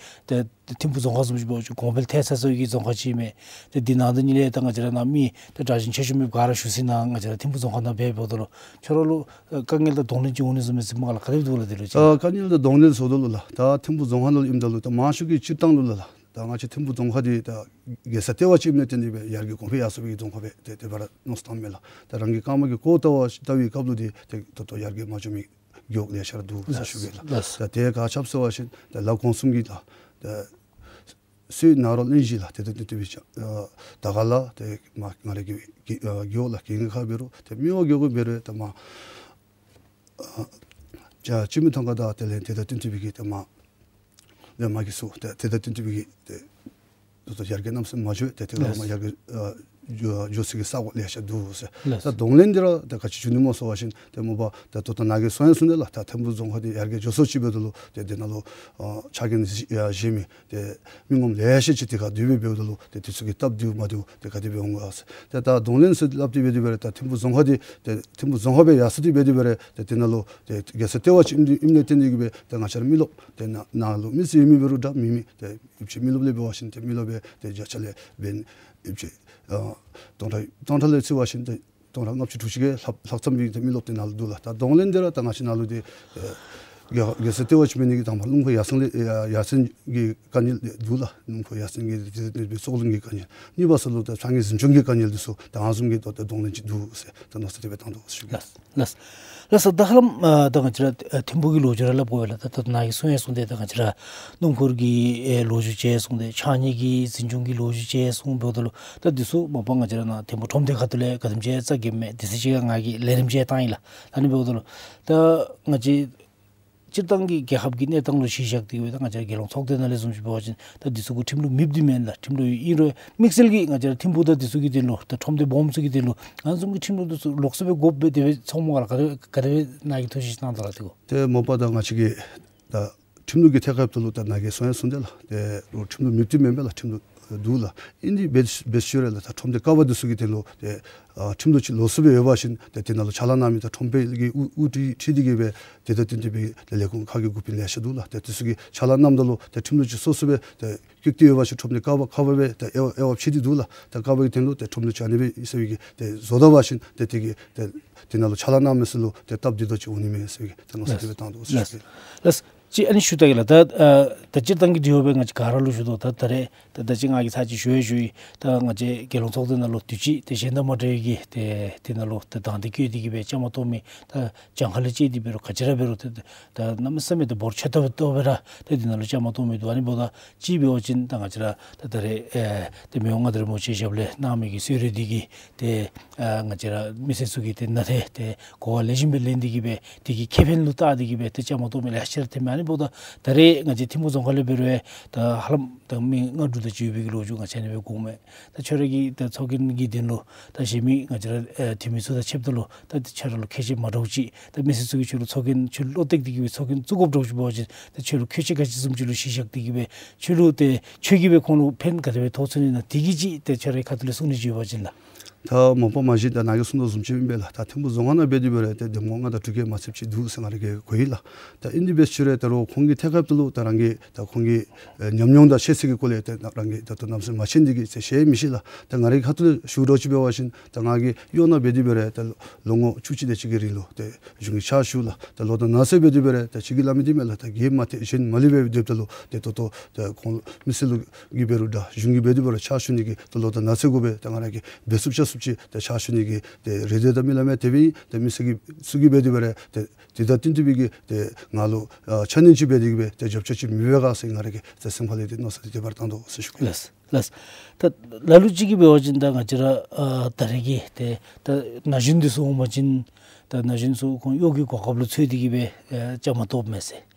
ཏེ་ད་ཐིམ་ཕུག་རྫོང་ཁག་བཟུམ་ཅིག་འབད་བ་ཅིན་གོང་འཕེལ་ཐལ་ཚར་སོང་གི་རྫོང་ཁག་ཅིག་མས། ཏེ་དེ་ནང་དོན་ཉིད་ལས་ད་ང་བཅས་ར་ནཱ་མི་ད་གྲགས་ཅན་ཆེ་ཤོས་མི་ག་ར་བཞུགས་ས་ནང་ང་བཅས་ར་ཐིམ་ཕུག་རྫོང་ཁག་ནང་འབད་འབདཝ་ད་ལུ་ཁྱོད་ར་ལུ་ཨ་དཀའ་ངལ་དང་གདོང་ལེན་ཅིག་འོང་ནི་བཟུམ་སྦེ་གཟིགསཔ་མས་ག་ལགས། ག་དེ་སྦེ་འདུག་ལགས་དེ་ལུ་ཅིག། ཨ་དཀའ་ངལ་དང་གདོང་ལེན་ཟེརཝ་ད་ལུ་ལགས། ད་ཐིམ་ཕུག་རྫོང་ཁག་ནང་ལུ་ཨིནམ་ད་ལུ་ད་མང་ཤོས་ཀྱི་སྤྱིར་བཏང་ལུ་ལགས། ད་ང་བཅས་ཐིམ་ཕུག་རྫོང་ཁག་འདི་ད་རྒྱལ་ས་ལྟེ་བ་ཅིག་ཨིནམ་ལས་བརྟེན་ཏེ་སྦེ་ཡར་རྒྱས་གོང་འཕེལ་ཡར་སོང་བའི་རྫོང་ཁག་སྦེ་ཏེ་དེ་སྦེ་ར་མནོ་བསམ་བཏངམ་མས་ལགས། ད་རང་གིས་རྐངམ་གིས་བཀོག་བལྟ་བ་བལྟ་བའི་སྐབས་ལུ་འདི་ཏེ་ད་ལྟོ་ཡར་རྒྱས་མ་བྱུང་མི་རྒེད་འོག་ལེ་ཤ་ར་འདུག་ཟེར་ཞུ་གེ་ལགས། ལགས། ད་དེ་ག་ཅི་སྨོ་ཟེར་བ་ཅིན་ད་ལ་གོང་གསུམ་གྱི་ད་ད་སོའི་ནཱ་རོ་གླིང་བཞི་ལགས། དེ་དང་བསྟུན་ཏེ་སྦེ་ཨ་ད་ག་ལས་ཏེ་མ་ང་རའི་གི་གི་ཨ་རྒེད་འོག་ལགས། རྒེད་འོག་ཁར་འབད་རུང་ཏེ་མི་འོག་རྒེད་འོག་འབད་རུང་ད་མ་ཨ་ཅ་ཅི་མི་ཐང་ག་དང་དེ་ལས་དེ་དང་བསྟུན་ཏེ་སྦེ་གི་ད་མ་ལས་མ་གི་སུ་ཏེ་དེ་དང་བསྟུན་ཏེ་སྦེ་གི་ཏེ་ད་ལྟོ་ཡར་རྒྱས་གནམ་མེད་ས་མེད་མ་བྱུང་། ཏེ་དེ་ལས་མར་ཡར་རྒྱས་ཨ་འགྱོ་འགྱོ་ས་གི་ས་གོ་ལེ་ཤ་འདུག་ཟེར། ལགས། ད་གདོང་ལེན་འདི་ར་ད་ག་ཅི་བྱུང་ནི་སྨོ་ཟེར་བ་ཅིན་ཏེ་མ་པ་ད་ད་ལྟོ་ནཱ་གིས་གསུང་ཡང་གསུངས་ནི་ལགས། ད་ཐིམ་ཕུག་རྫོང་ཁག་འདི་ཡར་རྒྱས་འགྱོ་སོ་ཅིག་འབདཝ་ད་ལུ་ཏེ་དེ་ནང་ལུ་ཨ་ཕྱག་འགན་བཞེས་ཨ་བཞེས་མི་ཏེ་མི་ངོམ་ལེ་ཤ་ཅིག་དེ་ཁར་སྡོད་སྦེ་འབདཝ་ད་ལུ་ཏེ་དེ་ཚུ་གི་སྟབས་བདེཝ་མ་བདེཝ་ཏེ་ག་དེ་སྦེ་འོང་ག་ཟེར། ཏེ་ད་གདོང་ལེན་ཟེར་སླབ་སྟེ་འབད་དེ་འབད་རུང་ད་ཐིམ་ཕུག་རྫོང་ཁག་འདི་ཏེ་ཐིམ་ཕུག་རྫོང་ཁག་སྦེ་ཡར་སོང་སྟེ་འབད་དེ་འབད་རུང་ཏེ་དེ་ནང་ལུ་ཏེ་རྒྱལ་ས་ལྟེ་བ་ཅིག་ཨིནམ་ཨིནམ་ལས་བརྟེན་ཏེ་གི་སྦེ་ཏེ་ང་བཅས་ར་མི་རློབས་ཏེ་ནཱ་ནཱ་ལུ་མི་སེར་ཡོད་མི་འབད་རུང་འདྲ་མེད་མི་ཏེ་ཡོདཔ་ཅིག་མི་རློབས་ལས་འབད་བ་ཅིན་ཏེ་མི་རློབས་སྦེ་ཏེ་བརྒྱ་ཆ་ལས་འབད་ཡོདཔ་ཅིག་ཨ་སྟོང་ཕྲག་སྟོང་ཕྲག་ལས་བརྩི་བ་ཅིན་ཏེ་སྟོང་ཕྲག་ལྔ་བཅུ་དྲུག་ཅུ་གི་ལྷག་ལྷག་ཙམ་སྦེ་ཏེ་མི་རློབས་ཏེ་ནཱ་ལུ་འདུག་ལགས། ད་གདོང་ལེན་འདི་ར་ད་ང་བཅས་ནཱ་ལུ་འདི་ཨེ་རྒྱལ་རྒྱལ་ས་ལྟེ་བ་ཅིག་མེན་ནི་གི་དང་པ་ལུང་ཁོག་ཡར་སེང་ལས་ཨེ་ཡར་སེང་གི་དཀའ་ངལ་འདུག་ལགས། ལུང་ཁོག་ཡར་སེང་གི་དེ་དེ་དེ་སྲོག་རླུང་གི་དཀའ་ངལ། གཉིས་པ་ཟེརཝ་ད་ལུ་ད་ཕྱག་འགན་འཛིན་སྐྱོང་གི་དཀའ་ངལ་འདི་ཚུ་ད་ཨ་ནི་བཟུམ་གྱི་ད་ད་གདོང་ལེན་ཅིག་འདུག་ཟེར་ད་མནོ་བསམ་དེ་སྦེ་བཏང་དོ་ཞུ་གེ། ལགས། ལགས། ལགས་སོ། ད་ཧ་ལམ་ཨ་ད་ང་བཅས་ར་ཨ་ཐིམ་ཕུག་གི་ལོ་རྒྱུས་ར་སླབ་དགོ་པས་ལགས། ད་ད་ནཱ་གིས་གསུང་ཡང་གསུངས་ཏེ་ད་ང་བཅས་ར་སྣུམ་འཁོར་གྱི་ཨེ་ལོ་རྒྱུས་ཅིག་གསུངས་ཏེ་ཕྱགས་སྙིགས་ཀྱི་འཛིན་སྐྱོང་གི་ལོ་རྒྱུས་ཅིག་གསུངས་འབདཝ་ད་ལུ་ད་འདི་ཚུ་མ་པ་ང་བཅས་ར་ནཱ་ཐིམ་ཕུག་ཁྲོམ་སྡེ་ཁ་ཐུག་ལས་ག་དེམ་ཅིག་རྩ་འགེངས་མས་དེ་ཚུ་ཅིག་ང་གིས་ལས་རིམ་ཅིག་བཏང་ཡི་ལགས། ད་ཨ་ནི་འབདཝ་ད་ལུ་ད་ང་བཅས་ སྤྱིར་བཏང་གི་རྒྱལ་ཁབ་ཀྱི་གནས་སྟངས་ལུ་གཞི་བཞག་སྟེ་གི་སྦེ་ད་ང་བཅས་ར་རྒྱལ་ཡོངས་ཚོགས་སྡེ་ནང་ལས་བཟུམ་ཅིག་འབད་བ་ཅིན་ད་འདི་ཚུ་གི་ཁྲིམས་ལུགས་མེདཔ་འདི་མེན་ལགས། ཁྲིམས་ལུགས་ཨིན་རུང་དམིགས་བསལ་གྱིས་ང་བཅས་ར་ཐིམ་ཕུག་དང་འདི་ཚུ་གི་དོན་ལུ་ད་ཁྲོམ་སྡེ་སྦོམ་ཚུ་གི་དོན་ལུ་ཨ་ནི་བཟུམ་གྱི་ཁྲིམས་ལུགས་འདི་ཚུ་ལོགས་སུ་སྦེ་དགོཔ་སྦེ་དེ་སྦེ་ཚོརཝ་མས་ག་ལགས། ག་དེ་ག་དེ་སྦེ་ནཱ་གིས་ཐུགས་བཞེད་གནང་དོ་ལགས། དེ་གུ་ཏེ་མ་པ་ད་ང་བཅས་ཀྱི་ད་ཁྲིམས་ལུགས་ཀྱི་ཐད་ཁར་ལུ་ད་ནཱ་གིས་གསུང་ཡང་གསུངས་ཏེ་ལགས། ཏེ་རུང་ཁྲིམས་ལུགས་མེདཔ་འདི་མེན་པས་ལགས། ཁྲིམས་ལུགས་འདུག་ལགས། ཨིན་དེ་འབད་འབད་ཞུ་རུང་ལགས། ད་ཁྲོམ་སྡེ་ཀ་བ་འདི་ཚུ་གི་དོན་ལུ་ཏེ་ཨ་ཁྲིམས་ལུགས་ཅིག་ལོགས་སུ་སྦེ་ཡོད་པ་ཅིན་ཏེ་དེ་ནང་ལུ་ཕྱག་ལཱ་གནང་མི་ད་ཁྲོམ་དཔོན་གྱིས་དབུ་དབུ་ཁྲིད་ཁྲིད་དེ་གི་སྦེ་དེ་དང་བསྟུན་ཏེ་སྦེ་ཏེ་ལས་ཁུངས་ཁག་གི་འགོ་དཔོན་ལེ་ཤ་འདུག་ལགས། ཏེ་དེ་ཚུ་གིས་ཕྱག་ལཱ་གནངམ་ད་ལུ་ཏེ་ཁྲིམས་ལུགས་ཅིག་སོ་སོ་སྦེ་ཏེ་བཀོད་དེ་ཡོད་པ་ཅིན་ཁྲོམ་སྡེ་ཀ་བ་ཀ་བ་སྦེ་ཏེ་དབྱེ་བ་དབྱེ་བ་ཕྱེ་སྟེ་འདུག་ལགས། ཏེ་ཀ་བ་གི་དོན་ལུ་ཏེ་ཁྲིམས་ལུགས་ཅིག་ཨ་ནི་སྦེ་ཟེར་བའི་གི་ཏེ་བཟོ་ད་པ་ཅིན་ཏེ་དེ་གིས་ཏེ་དེ་ནང་ལུ་ཕྱག་ལཱ་གནང་མི་ཚུ་ལུ་ཏེ་སྟབས་བདེ་ཏོག་ཅིག་འོང་ནི་མས་ཟེར་བའི་གི་ཏེ་མནོ་བསམ་དེ་སྦེ་བཏང་དོ་ཟེར་ཞུ་གེ་ལགས། ལགས། ཅིག་ཨ་ནི་ཞུ་ད་གེ་ལགས། ད་ཨ་ད་སྤྱིར་བཏང་གི་དྲི་བ་སྦེ་ང་བཅས་ག་ར་ལུ་ཞུ་དོ། ད་ད་རེས་ད་ད་ཅི་ང་གིས་ཚར་གཅིག་ཞུ་ཡང་ཞུ་ཡི། ད་ང་བཅས་རྒྱལ་ཡོངས་ཚོགས་སྡེ་ནང་ལུ་དུས་ཅི་ཏེ་གཞན་དང་མ་འདྲ་བའི་གི་ཏེ་དེ་ནང་ལུ་ཏེ་དང་འདོད་བསྐྱེད་དེ་གི་སྦེ་བཅའ་མར་གཏོགས་མི་ད་གྱངས་ཁ་ལས་བཅད་དེ་འབད་རུང་ག་ཅི་ར་འབད་རུང་ཏེ་ད་གནམ་མེད་ས་མེད་ཏེ་འབོར་ཆེ་ཏོག་ཏོ་སྦེ་ར་ཏེ་དེ་ནང་ལུ་བཅའ་མར་གཏོགས་མི་འདུག། ཨ་ནི་འབདཝ་ད་ཅིག་འབད་བ་ཅིན་ད་ང་བཅས་ར་ད་ད་རེས་ཨེ་ཏེ་མི་དབང་མངའ་བདག་རིན་པོ་ཆེ་ཞབས་ལས་གནང་མི་གི་གསོལ་རས་འདི་གིས་ཏེ་ཨ་ང་བཅས་ར་མི་སེར་ཚུ་གིས་ཏེ་ནང་ཏེ་ཏེ་གོ་བ་ལེགས་ཤོམ་སྦེ་ལེན་ཏེ་གི་སྦེ་དེ་གི་ཁེ་ཕན་ལུ་བལྟ་སྟེ་གི་སྦེ་ཏེ་བཅའ་མར་གཏོགས་མི་ལེ་ཤ་ར་ཐོནམ་མས། ཨ་ནི་འབདཝ་ད་ད་རེས་ང་བཅས་ཐིམ་ཕུག་རྫོང་ཁག་ལས་འབད་རུང་ད་ཧ་ལམ་ད་མི་ལྔ་དྲུག་དེ་ཅིག་ཡོད་པའི་གི་ལོ་རྒྱུས་ང་བཅས་ཨ་ནི་སྦེ་གོཝ་མས། ད་ཁྱོད་ར་གི་ད་ཚོགས་རྒྱན་གྱི་དོན་ལུ་ད་གཞན་མི་ང་བཅས་ར་ཨེ་འཐུས་མི་ཚུ་དང་ཕྱདཔ་ད་ལུ་ད་ཁྱོད་ར་ལུ་ཁེ་ཆེ་མ་འདྲཝ་ཅིག་ད་མི་སེར་ཚུ་གིས་ཁྱོད་ལུ་ཚོགས་རྒྱན་ཁྱོད་ལུ་བློ་གཏད་དེ་གི་སྦེ་ཚོགས་རྒྱན་བཙུགས་དགོཔ་འདྲཝ་ཅིག་འབད་བ་ཅིན་ད་ཁྱོད་ལུ་ཁྱད་ཆོས་ག་ཅི་བཟུམ་ཅིག་ལུ་གཞི་བཞག་སྟེ་གི་སྦེ་ཁྱོད་ལུ་ཏེ་ཁྱོད་ཀྱིས་སྦེ་ཁོང་ལུ་ཕན་ག་དེ་སྦེ་ཐོགས་ཚུགས་ནི་ན། དེ་གི་ཅིག་ཏེ་ཁྱོད་རའི་ཁ་ཐུག་ལས་གསུང་ནི་ཅིག་ཡོད་པ་ཅིན་ལགས། ད་མ་པ་མ་གཞི་ད་ནཱ་གིས་གསུང་དོ་བཟུམ་ཅིག་ཨིན་པས་ལགས། ད་ཐིམ་ཕུག་རྫོང་ཁག་ནང་འབད་དེ་འབད་རུང་ཏེ་འདེམས་ངོ་ལྔ་དང་དྲུག་བརྒྱ་མ་ཚད་ཅིག་འདུག་ཟེར་ང་ར་གིས་གོ་ཡི་ལགས། ད་ཨིན་དེ་འབད་ཞུ་རུང་ད་རུང་ཁོང་གི་ཐད་ཁར་ལུ་ད་རང་གི་ད་ཁོང་གི་ཨེ་ཉམས་མྱོང་དང་ཤེས་ཚད་ཀྱི་སྐོར་ལས་ཏེ་རང་གིས་ད་ལྟོ་གནམ་མེད་ས་མེད་མ་མཁྱེན་དེ་གིས་ཟེར་ཞུ་མི་ཤེས་ལགས། ད་ང་རའི་ཁ་ཐུག་ལས་ཞུ་དོ་ཅིག་འབད་བ་ཅིན་ད་ང་གིས་གཡོག་ནང་འབད་དེ་འབད་རུང་ད་ལོ་ངོ་བཅུ་གཅིག་དེ་ཅིག་གི་རིང་ལུ་ཏེ་གཞུང་གི་ཕྱག་ཞུ་ལགས། ད་ལོ་དང་ན་ཚོད་འབད་དེ་འབད་རུང་ད་ཅི་གིས་སླབ་མི་འདི་མས་ལགས། ད་གིས་མ་ཏེ་གཞན་མ་ལུས་པའི་སྡོདཔ་ད་ལུ་ཏེ་ད་ལྟོ་ད་ཁོང་མི་སེར་ལུ་གིས་འབད་རུང་ད་གཞུང་གིས་འབད་དེ་འབད་རུང་ཕྱག་ཞུ་ནི་གི་ད་ལོ་དང་ན་ཚོད་དགོ་པས། ད་ང་ར་གིས་འབད་ཚུགསཔ་ཆ་ཚུགསཔ་ཅིག་ད་ཕྱག་ཞུ་ནི་གི་ཏེ་རེ་འདོད་དང་རྨི་ལམ་ཡང་དེ་སྦེ་ཨིན། ཏེ་མི་སེར་གྱིས་ཚུ་གིས་འབད་དེ་འབད་རུང་ཏེ་དེ་དང་བསྟུན་ཏེ་སྦེ་གི་ཏེ་ང་ལུ་ཨ་ཆ་མཉམ་ཅིག་འབད་དེ་གི་སྦེ་ཏེ་རྒྱབ་སྐྱོར་ཅིག་མི་འབད་ག་ཟེར་ང་ར་གིས་ཏེ་སེམས་ཁ་ལས་ཏེ་མནོ་བསམ་དེ་སྦེ་ར་བཏང་དོ་ཟེར་ཞུ་གེ། ལགས། ལགས། ད་ལ་ལུ་ཅིག་གིས་འབད་བ་ཅིན་ད་ང་བཅས་ར་ཨ་ད་རེས་ཀྱི་ཏེ་ད་ན་གཞོན་འདི་ཚུ་འོང་པ་ཅིན་ད་ན་གཞོན་ཚུ་ཁོང་གཡོག་གི་གོ་སྐབས་ལུ་འཚོལ་ཏེ་གི་སྦེ་ཨེ་བཅའ་མར་གཏོགསཔ་མས་ཟེར།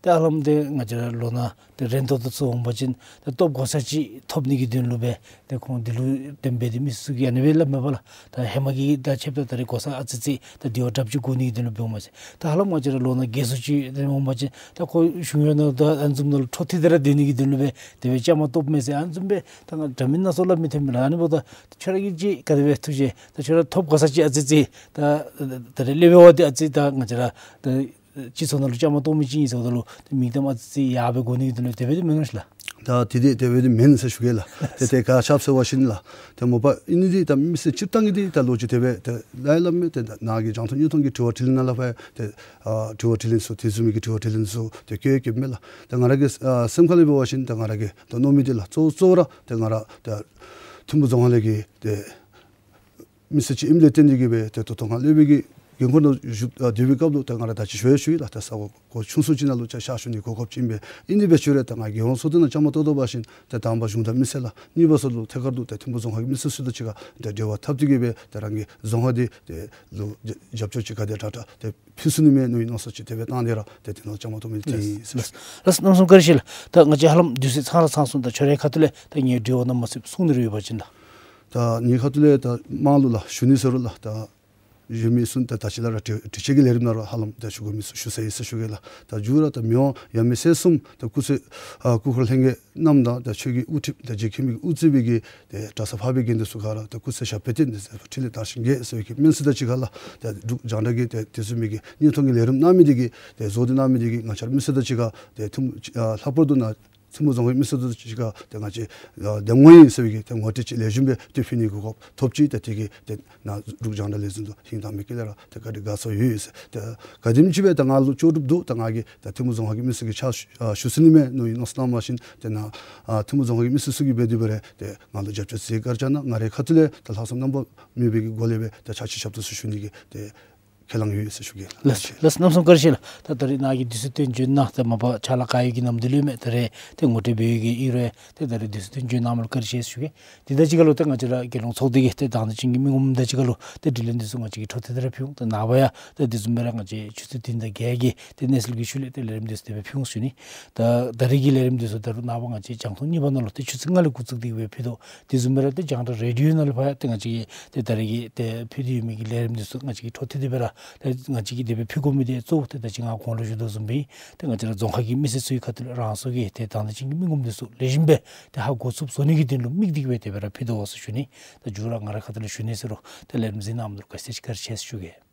ཏེ་ཧ་ལམ་ཏེ་ང་བཅས་ར་ལོ་ན་ཏེ་རན་ཏོག་ཏོ་ཚུ་འོང་པ་ཅིན་ད་ལྟོ་གོ་ས་ཅིག་ཐོབ་ནི་གི་དོན་ལུ་སྦེ་ཏེ་ཁོང་འདི་ལུ་དེ་སྦེ་ཏེ་མི་སེར་ཚུ་གིས་ཨ་ནི་སྦེ་སླབ་མས་པ་ལགས། ད་ཧེ་མ་གི་དང་ཕྱདཔ་ད་ད་རེས་གོ་ས་ཨ་ཙི་ཙི་ད་དེ་བ་དྲགཔ་ཅིག་དགོ་ནི་གི་དོན་ལུ་འབདཝ་མས་ཟེར། ད་ཧ་ལམ་ང་བཅས་ར་ལོ་ན་རྒས་སུ་ཅིག་ཏེ་འོང་པ་ཅིན་ད་ཁོ་གཞུང་གཡོག་ནང་ད་ཨ་ནི་བཟུམ་ནང་ལུ་འཕྲོ་མཐུད་དེ་ར་སྡོད་ནི་གི་དོན་ལུ་སྦེ་དེ་སྦེ་བཅའ་མར་གཏོགསཔ་མས་ཟེར། ཨ་ནི་བཟུམ་སྦེ་ད་ང་འདྲ་མིན་སྣ་ཚོགས་སླབ་མི་ཐོན་མས་ལགས། ཨ་ནི་འབདཝ་ད་ཁྱོད་ར་གིས་ཅིག་ག་དེ་སྦེ་ཐུགས་བཞེད། ད་ཁྱོད་ར་ཐོབ་གོ་ས་ཅིག་ཨ་ཙི་ཙི་ད་ད་རེས་ལས་འབད་བ་འདི་ཨ་ཙི་ད་ང་བཅས་ར་ད་སྤྱི་ཚོགས་ནང་ལུ་བཅའ་མར་གཏོགས་མི་ཅིག་ཨིན་ཟེརཝ་ད་ལུ་ཏེ་མིང་གཏམ་ཨ་ཙི་ཙི་ཡར་སྦེ་གོ་ནི་གི་དོན་ལུ་དེ་སྦེ་འདི་མེན་ན་ཤིག་ལགས། ད་དེ་འདི་དེ་སྦེ་འདི་མེན་ཟེར་ཞུ་གེ་ལགས། ཏེ་ཏེ་ག་ཅི་སྦེ་ཟེར་བ་ཅིན་ལགས། ཏེ་མ་པ་ཨིན་ནི་འདི་ད་མི་སེར་སྤྱིར་བཏང་གི་འདི་ད་ལོ་རྒྱུས་དེ་སྦེ་ཏེ་ལས་སླབ་མས། ཏེ་ད་ནཱ་གི་རྒྱང་མཐོང་སྙིང་མཐོང་གི་དྲི་བ་དྲིས་ལན་ནང་ལས་ཕར་ཏེ་ཨ་དྲི་བ་དྲིས་ལན་ཚུ་དེ་བཟུམ་མའི་གི་དྲི་བ་དྲིས་ལན་ཚུ་ཏེ་བཀོད་བཀོདཔ་མས་ལགས། ཏེ་ང་ར་གི་ཨ་སེམས་ཁ་ལས་འབད་བ་ཅིན་ད་ང་ར་གི་ད་མནོ་མི་འདི་ལགས། གཙོ་བོ་གཙོ་བོ་ར་ཏེ་ང་ར་ད་ཐིམ་ཕུག་རྫོང་ཁག་ལས་ཀྱི་ཏེ་མི་སེར་ཅིག་ཨིནམ་ལས་བརྟེན་ཏེ་གི་སྦེ་ཏེ་ད་ལྟོ་ང་སློབ་དཔོན་གྱི་འགན་ཁུར་ནང་བཞུགས་ཨ་སྡོད་པའི་སྐབས་ལུ་ཏེ་ང་ར་ད་ཅི་ཞུ་ཡང་ཞུ་ཡི་ལགས། ཏེ་ས་གོ་གོ་ཆུང་སུ་ཅིག་ནང་ལུ་ཅིག་ཕྱག་ཞུ་ནི་གོ་སྐབས་ཅིག་ཨིན་པས། ཨིན་དེ་འབད་ཞུ་རུང་ད་ང་རྒྱལ་ཡོངས་ཚོགས་སྡེ་ནང་བཅའ་མར་གཏོགས་ད་པ་ཅིན་ཏེ་དང་པ་གཞུང་དང་མི་སེར་ལགས། གཉིས་པ་ཚུ་ལུ་ཐད་ཀར་དུ་ཏེ་ཐིམ་ཕུག་རྫོང་ཁག་གི་མི་སེར་ཚུ་དང་གཅིག་ཁར་ཏེ་འབྲེལ་བ་འཐབ་སྟེ་གི་སྦེ་ཏེ་རང་གི་རྫོང་ཁག་འདི་ཏེ་ལུ་རྒྱབ་སྐྱོར་ཅིག་ག་དེ་དྲག་དྲག་ཏེ་ཕུལ་ཚུགས་ནི་མས་མནོ་བའི་མནོ་བསམ་ཅིག་དེ་སྦེ་བཏང་སྟེ་ར་ཏེ་དེ་ནང་བཅའ་མར་གཏོགས་མི་འདི་ཨིན་ཟེར། ལགས། ལགས། གནམ་མེད་ས་མེད་བཀའ་དྲིན་ཆེ་ལགས། ད་ང་བཅས་ཧ་ལམ་དུས་ཚོད་ཚང་ར་ཚང་སོང་། ད་ཁྱོད་རའི་ཁ་ཐུག་ལས་ད་ངེའི་དྲི་བ་ནང་མ་ཚུད་གསུང་ནི་རེ་ཡོད་པ་ཅིན་ལགས། ད་ངེའི་ཁ་ཐུག་ལས་ད་དམངས་ལུ་ལགས་ཞུ་ནི་ཟེར་རུང་ལགས། ད་ཞུ་མི་ཚུ་ད་ད་ཅི་ལས་ར་དྲི་དྲི་ཆད་ཀྱི་ལས་རིམ་ནང་ར་ཧ་ལམ་ད་ཞུ་དགོ་མི་ཚུ་ཞུ་ཚར་ཡི་ཟེར་ཞུ་གེ་ལགས། ད་མཇུག་ར་ད་མི་དབང་ཡབ་མེས་སྲས་གསུམ་ད་སྐུ་ཚེ་ཨ་སྐུ་འཁོར་ལྷན་རྒྱས་རྣམས་དང་ད་ཆོས་ཀྱི་དབུ་ཁྲིད་ད་རྗེ་མཁན་པོའི་དབུ་གཙོས་པའི་གི་ཏེ་གྲྭ་ཚང་འཕགས་པའི་དགེ་འདུན་ཚུ་ག་ར་ད་སྐུ་ཚེ་ཞབས་པད་བརྟན་ཏེ་ཟེར་བ་འཕྲིན་ལས་དར་ཞིང་རྒྱས་ཟེར་བའི་གི་སྨོན་ཚིག་དང་གཅིག་ཁར་ལགས། ད་འབྲུག་རྒྱང་བསྒྲགས་ཀྱི་ཏེ་དེ་བཟུམ་མའི་གི་སྙིང་ཐག་གི་ལས་རིམ་གནང་མི་འདི་གིས་ཏེ་བཟོ་སྟེ་གནང་མི་འདི་གིས་ང་བཅས་ར་མི་སེར་དང་གཅིག་ཁར་ཏེ་ཐིམ་ཨ་ལྷག་པར་དུ་ནཱ་ཐིམ་ཕུག་རྫོང་ཁག་མི་སེར་དང་གཅིག་ཁར་ཏེ་ང་བཅས་ཨ་འདེམས་ངོ་ཨིན་ཟེར་བའི་གི་ཏེ་ངོ་སྤྲོད་ཅིག་ལེགས་ཤོམ་སྦེ་ཏེ་ཕུལ་ནི་གི་གོ་སྐབས་ཐོབ་ཅི། ཏེ་དེ་གིས་ཏེ་ནཱ་འབྲུག་རྒྱང་བསྒྲགས་ལས་འཛིན་དུ་ཧིང་དྭངས་མའི་དཀྱིལ་ལས་ར་ཏེ་བཀའ་དྲིན་དགའ་ཚོར་ཡོད་ཟེར། ཏེ་ག་དེམ་ཅིག་སྦེ་ད་ང་ལུ་ལྕོགས་གྲུབ་འདུག། ད་ང་གིས་ད་ཐིམ་ཕུག་རྫོང་ཁག་གི་མི་སེར་གྱི་ཕྱག་ཞུ་ཨ་ཞུ་ཚུགས་ནི་མས་མནོ་བའི་མནོ་བསམ་གནང་བ་ཅིན་ཏེ་ནཱ་ཨ་ཐིམ་ཕུག་རྫོང་ཁག་གི་མི་སེར་ཚུ་གིས་འབད་དེ་འབད་རུང་ཏེ་ང་ལུ་རྒྱབ་སྐྱོར་ཟེར་ག་ར་ཅིག་གནང་། ང་རའི་ཁ་ཐུག་ལས་ད་ལྷག་བསམ་རྣམ་པར་སྨིན་པའི་གི་སྒོ་ལས་སྦེ་ད་ཕྱག་ཕྱི་ཞབས་ཏོག་ཚུ་ཞུ་ནི་གི་ཏེ་ ཁས་བླངས་ཡོད་ཟེར་ཞུ་གེ། ལགས་ལགས། གནམ་མེད་ས་མེད་བཀའ་དྲིན་ཆེ་ལགས། ད་ད་རིས་ནཱ་གིས་དུས་ཚོད་བཏོན་བྱོན་གནང་སྟེ་མ་པ་ཕྱག་ལཱ་ག་ཡོད་ཀྱི་ནམ་དུས་ལུ་མེད། ད་རེས་ཏེ་ངོ་སྤྲོད་འབད་བའི་གི་ཨིན་རུང་ཏེ་ད་རིས་དུས་ཚོད་བཏོན་བྱོན་གནང་མི་ལུ་བཀའ་དྲིན་ཆེ་ཟེར་ཞུ་གེ། དེ་དང་གཅིག་ཁར་ལུ་ཏེ་ང་བཅས་ར་རྒྱལ་ཡོངས་ཚོགས་སྡེ་གི་ཏེ་དང་འདོད་ཅན་གྱི་མི་ངོམ་དང་གཅིག་ཁར་ལུ་ཏེ་དྲི་ལན་འདི་ཚུ་ང་བཅས་ཀྱིས་འཕྲོ་མཐུད་དེ་ར་ཕུལ་འོང་། ད་ནངས་པ་ཡང་ཏེ་དེ་བཟུམ་སྦེ་ར་ང་བཅས་ཆུ་ཚོད་བདུན་དང་བརྒྱད་ཀྱི་ཏེ་གནས་ཚུལ་གྱི་ཤུལ་ལས་ཏེ་ལས་རིམ་འདི་ཚུ་དེ་སྦེ་ཕུལ་འོང་ཞུ་ནི། ད་ད་རིས་ཀྱི་ལས་རིམ་འདི་ཚུ་ད་རུང་ནངས་པ་ང་བཅས་རྒྱང་མཐོང་གཉིས་པ་ནང་ལུ་ཏེ་ཆུ་ཚོད་ལྔ་ལས་འགོ་བཙུགས་ཏེ་གི་སྦེ་ཕུལ་དོ། དེ་བཟུམ་སྦེ་ར་ཏེ་རྒྱང་བསྒྲགས་རེ་ཌིའོ་ནང་ལུ་ཕར་ཡང་ཏེ་ང་བཅས་ཀྱིས་ཏེ་ད་རིས་ཀྱི་ཏེ་ཕུལ་ཏེ་ཡོད་མི་གི་ལས་རིམ་འདི་ཚུ་ང་བཅས་ཀྱིས་འཕྲོ་མཐུད་དེ་སྦེ་ར་ཏེ་ང་བཅས་ཀྱིས་དེ་སྦེ་ཕུལ་དགོ་མི་འདི་གཙོ་བོ་ཏེ་ད་ཅི་ང་གོང་ལུ་ཞུ་དོ་བཟུམ་སྦེ་ཏེ་ང་བཅས་ར་རྫོང་ཁག་གི་མི་སེར་ཚུ་གི་ཁ་ཐུག་ལས་རང་སོ་གི་ཏེ་དང་འདོད་ཅན་གྱི་མི་ངོམ་འདི་ཚུ་ལེགས་ཤོམ་སྦེ་ཏེ་ཧ་གོ་ཚུགསཔ་བཟོ་ནི་གི་དོན་ལུ་དམིགས་ཏེ་གི་སྦེ་དེ་སྦེ་ར་ཕུལ་དོ་ཟེར་ཞུ་ནི། ད་མཇུག་ར་ང་རའི་ཁ་ཐུག་ལས་ཞུ་ནི་ཟེར་རུང་ཏེ་ལས་རིམ་གཟིགས་གནང་མི་ལུ་ག་ཅི་ཟེར་ཅིག་བཀའ་དྲིན་ཆེ་ཟེར་ཞུ་གེ།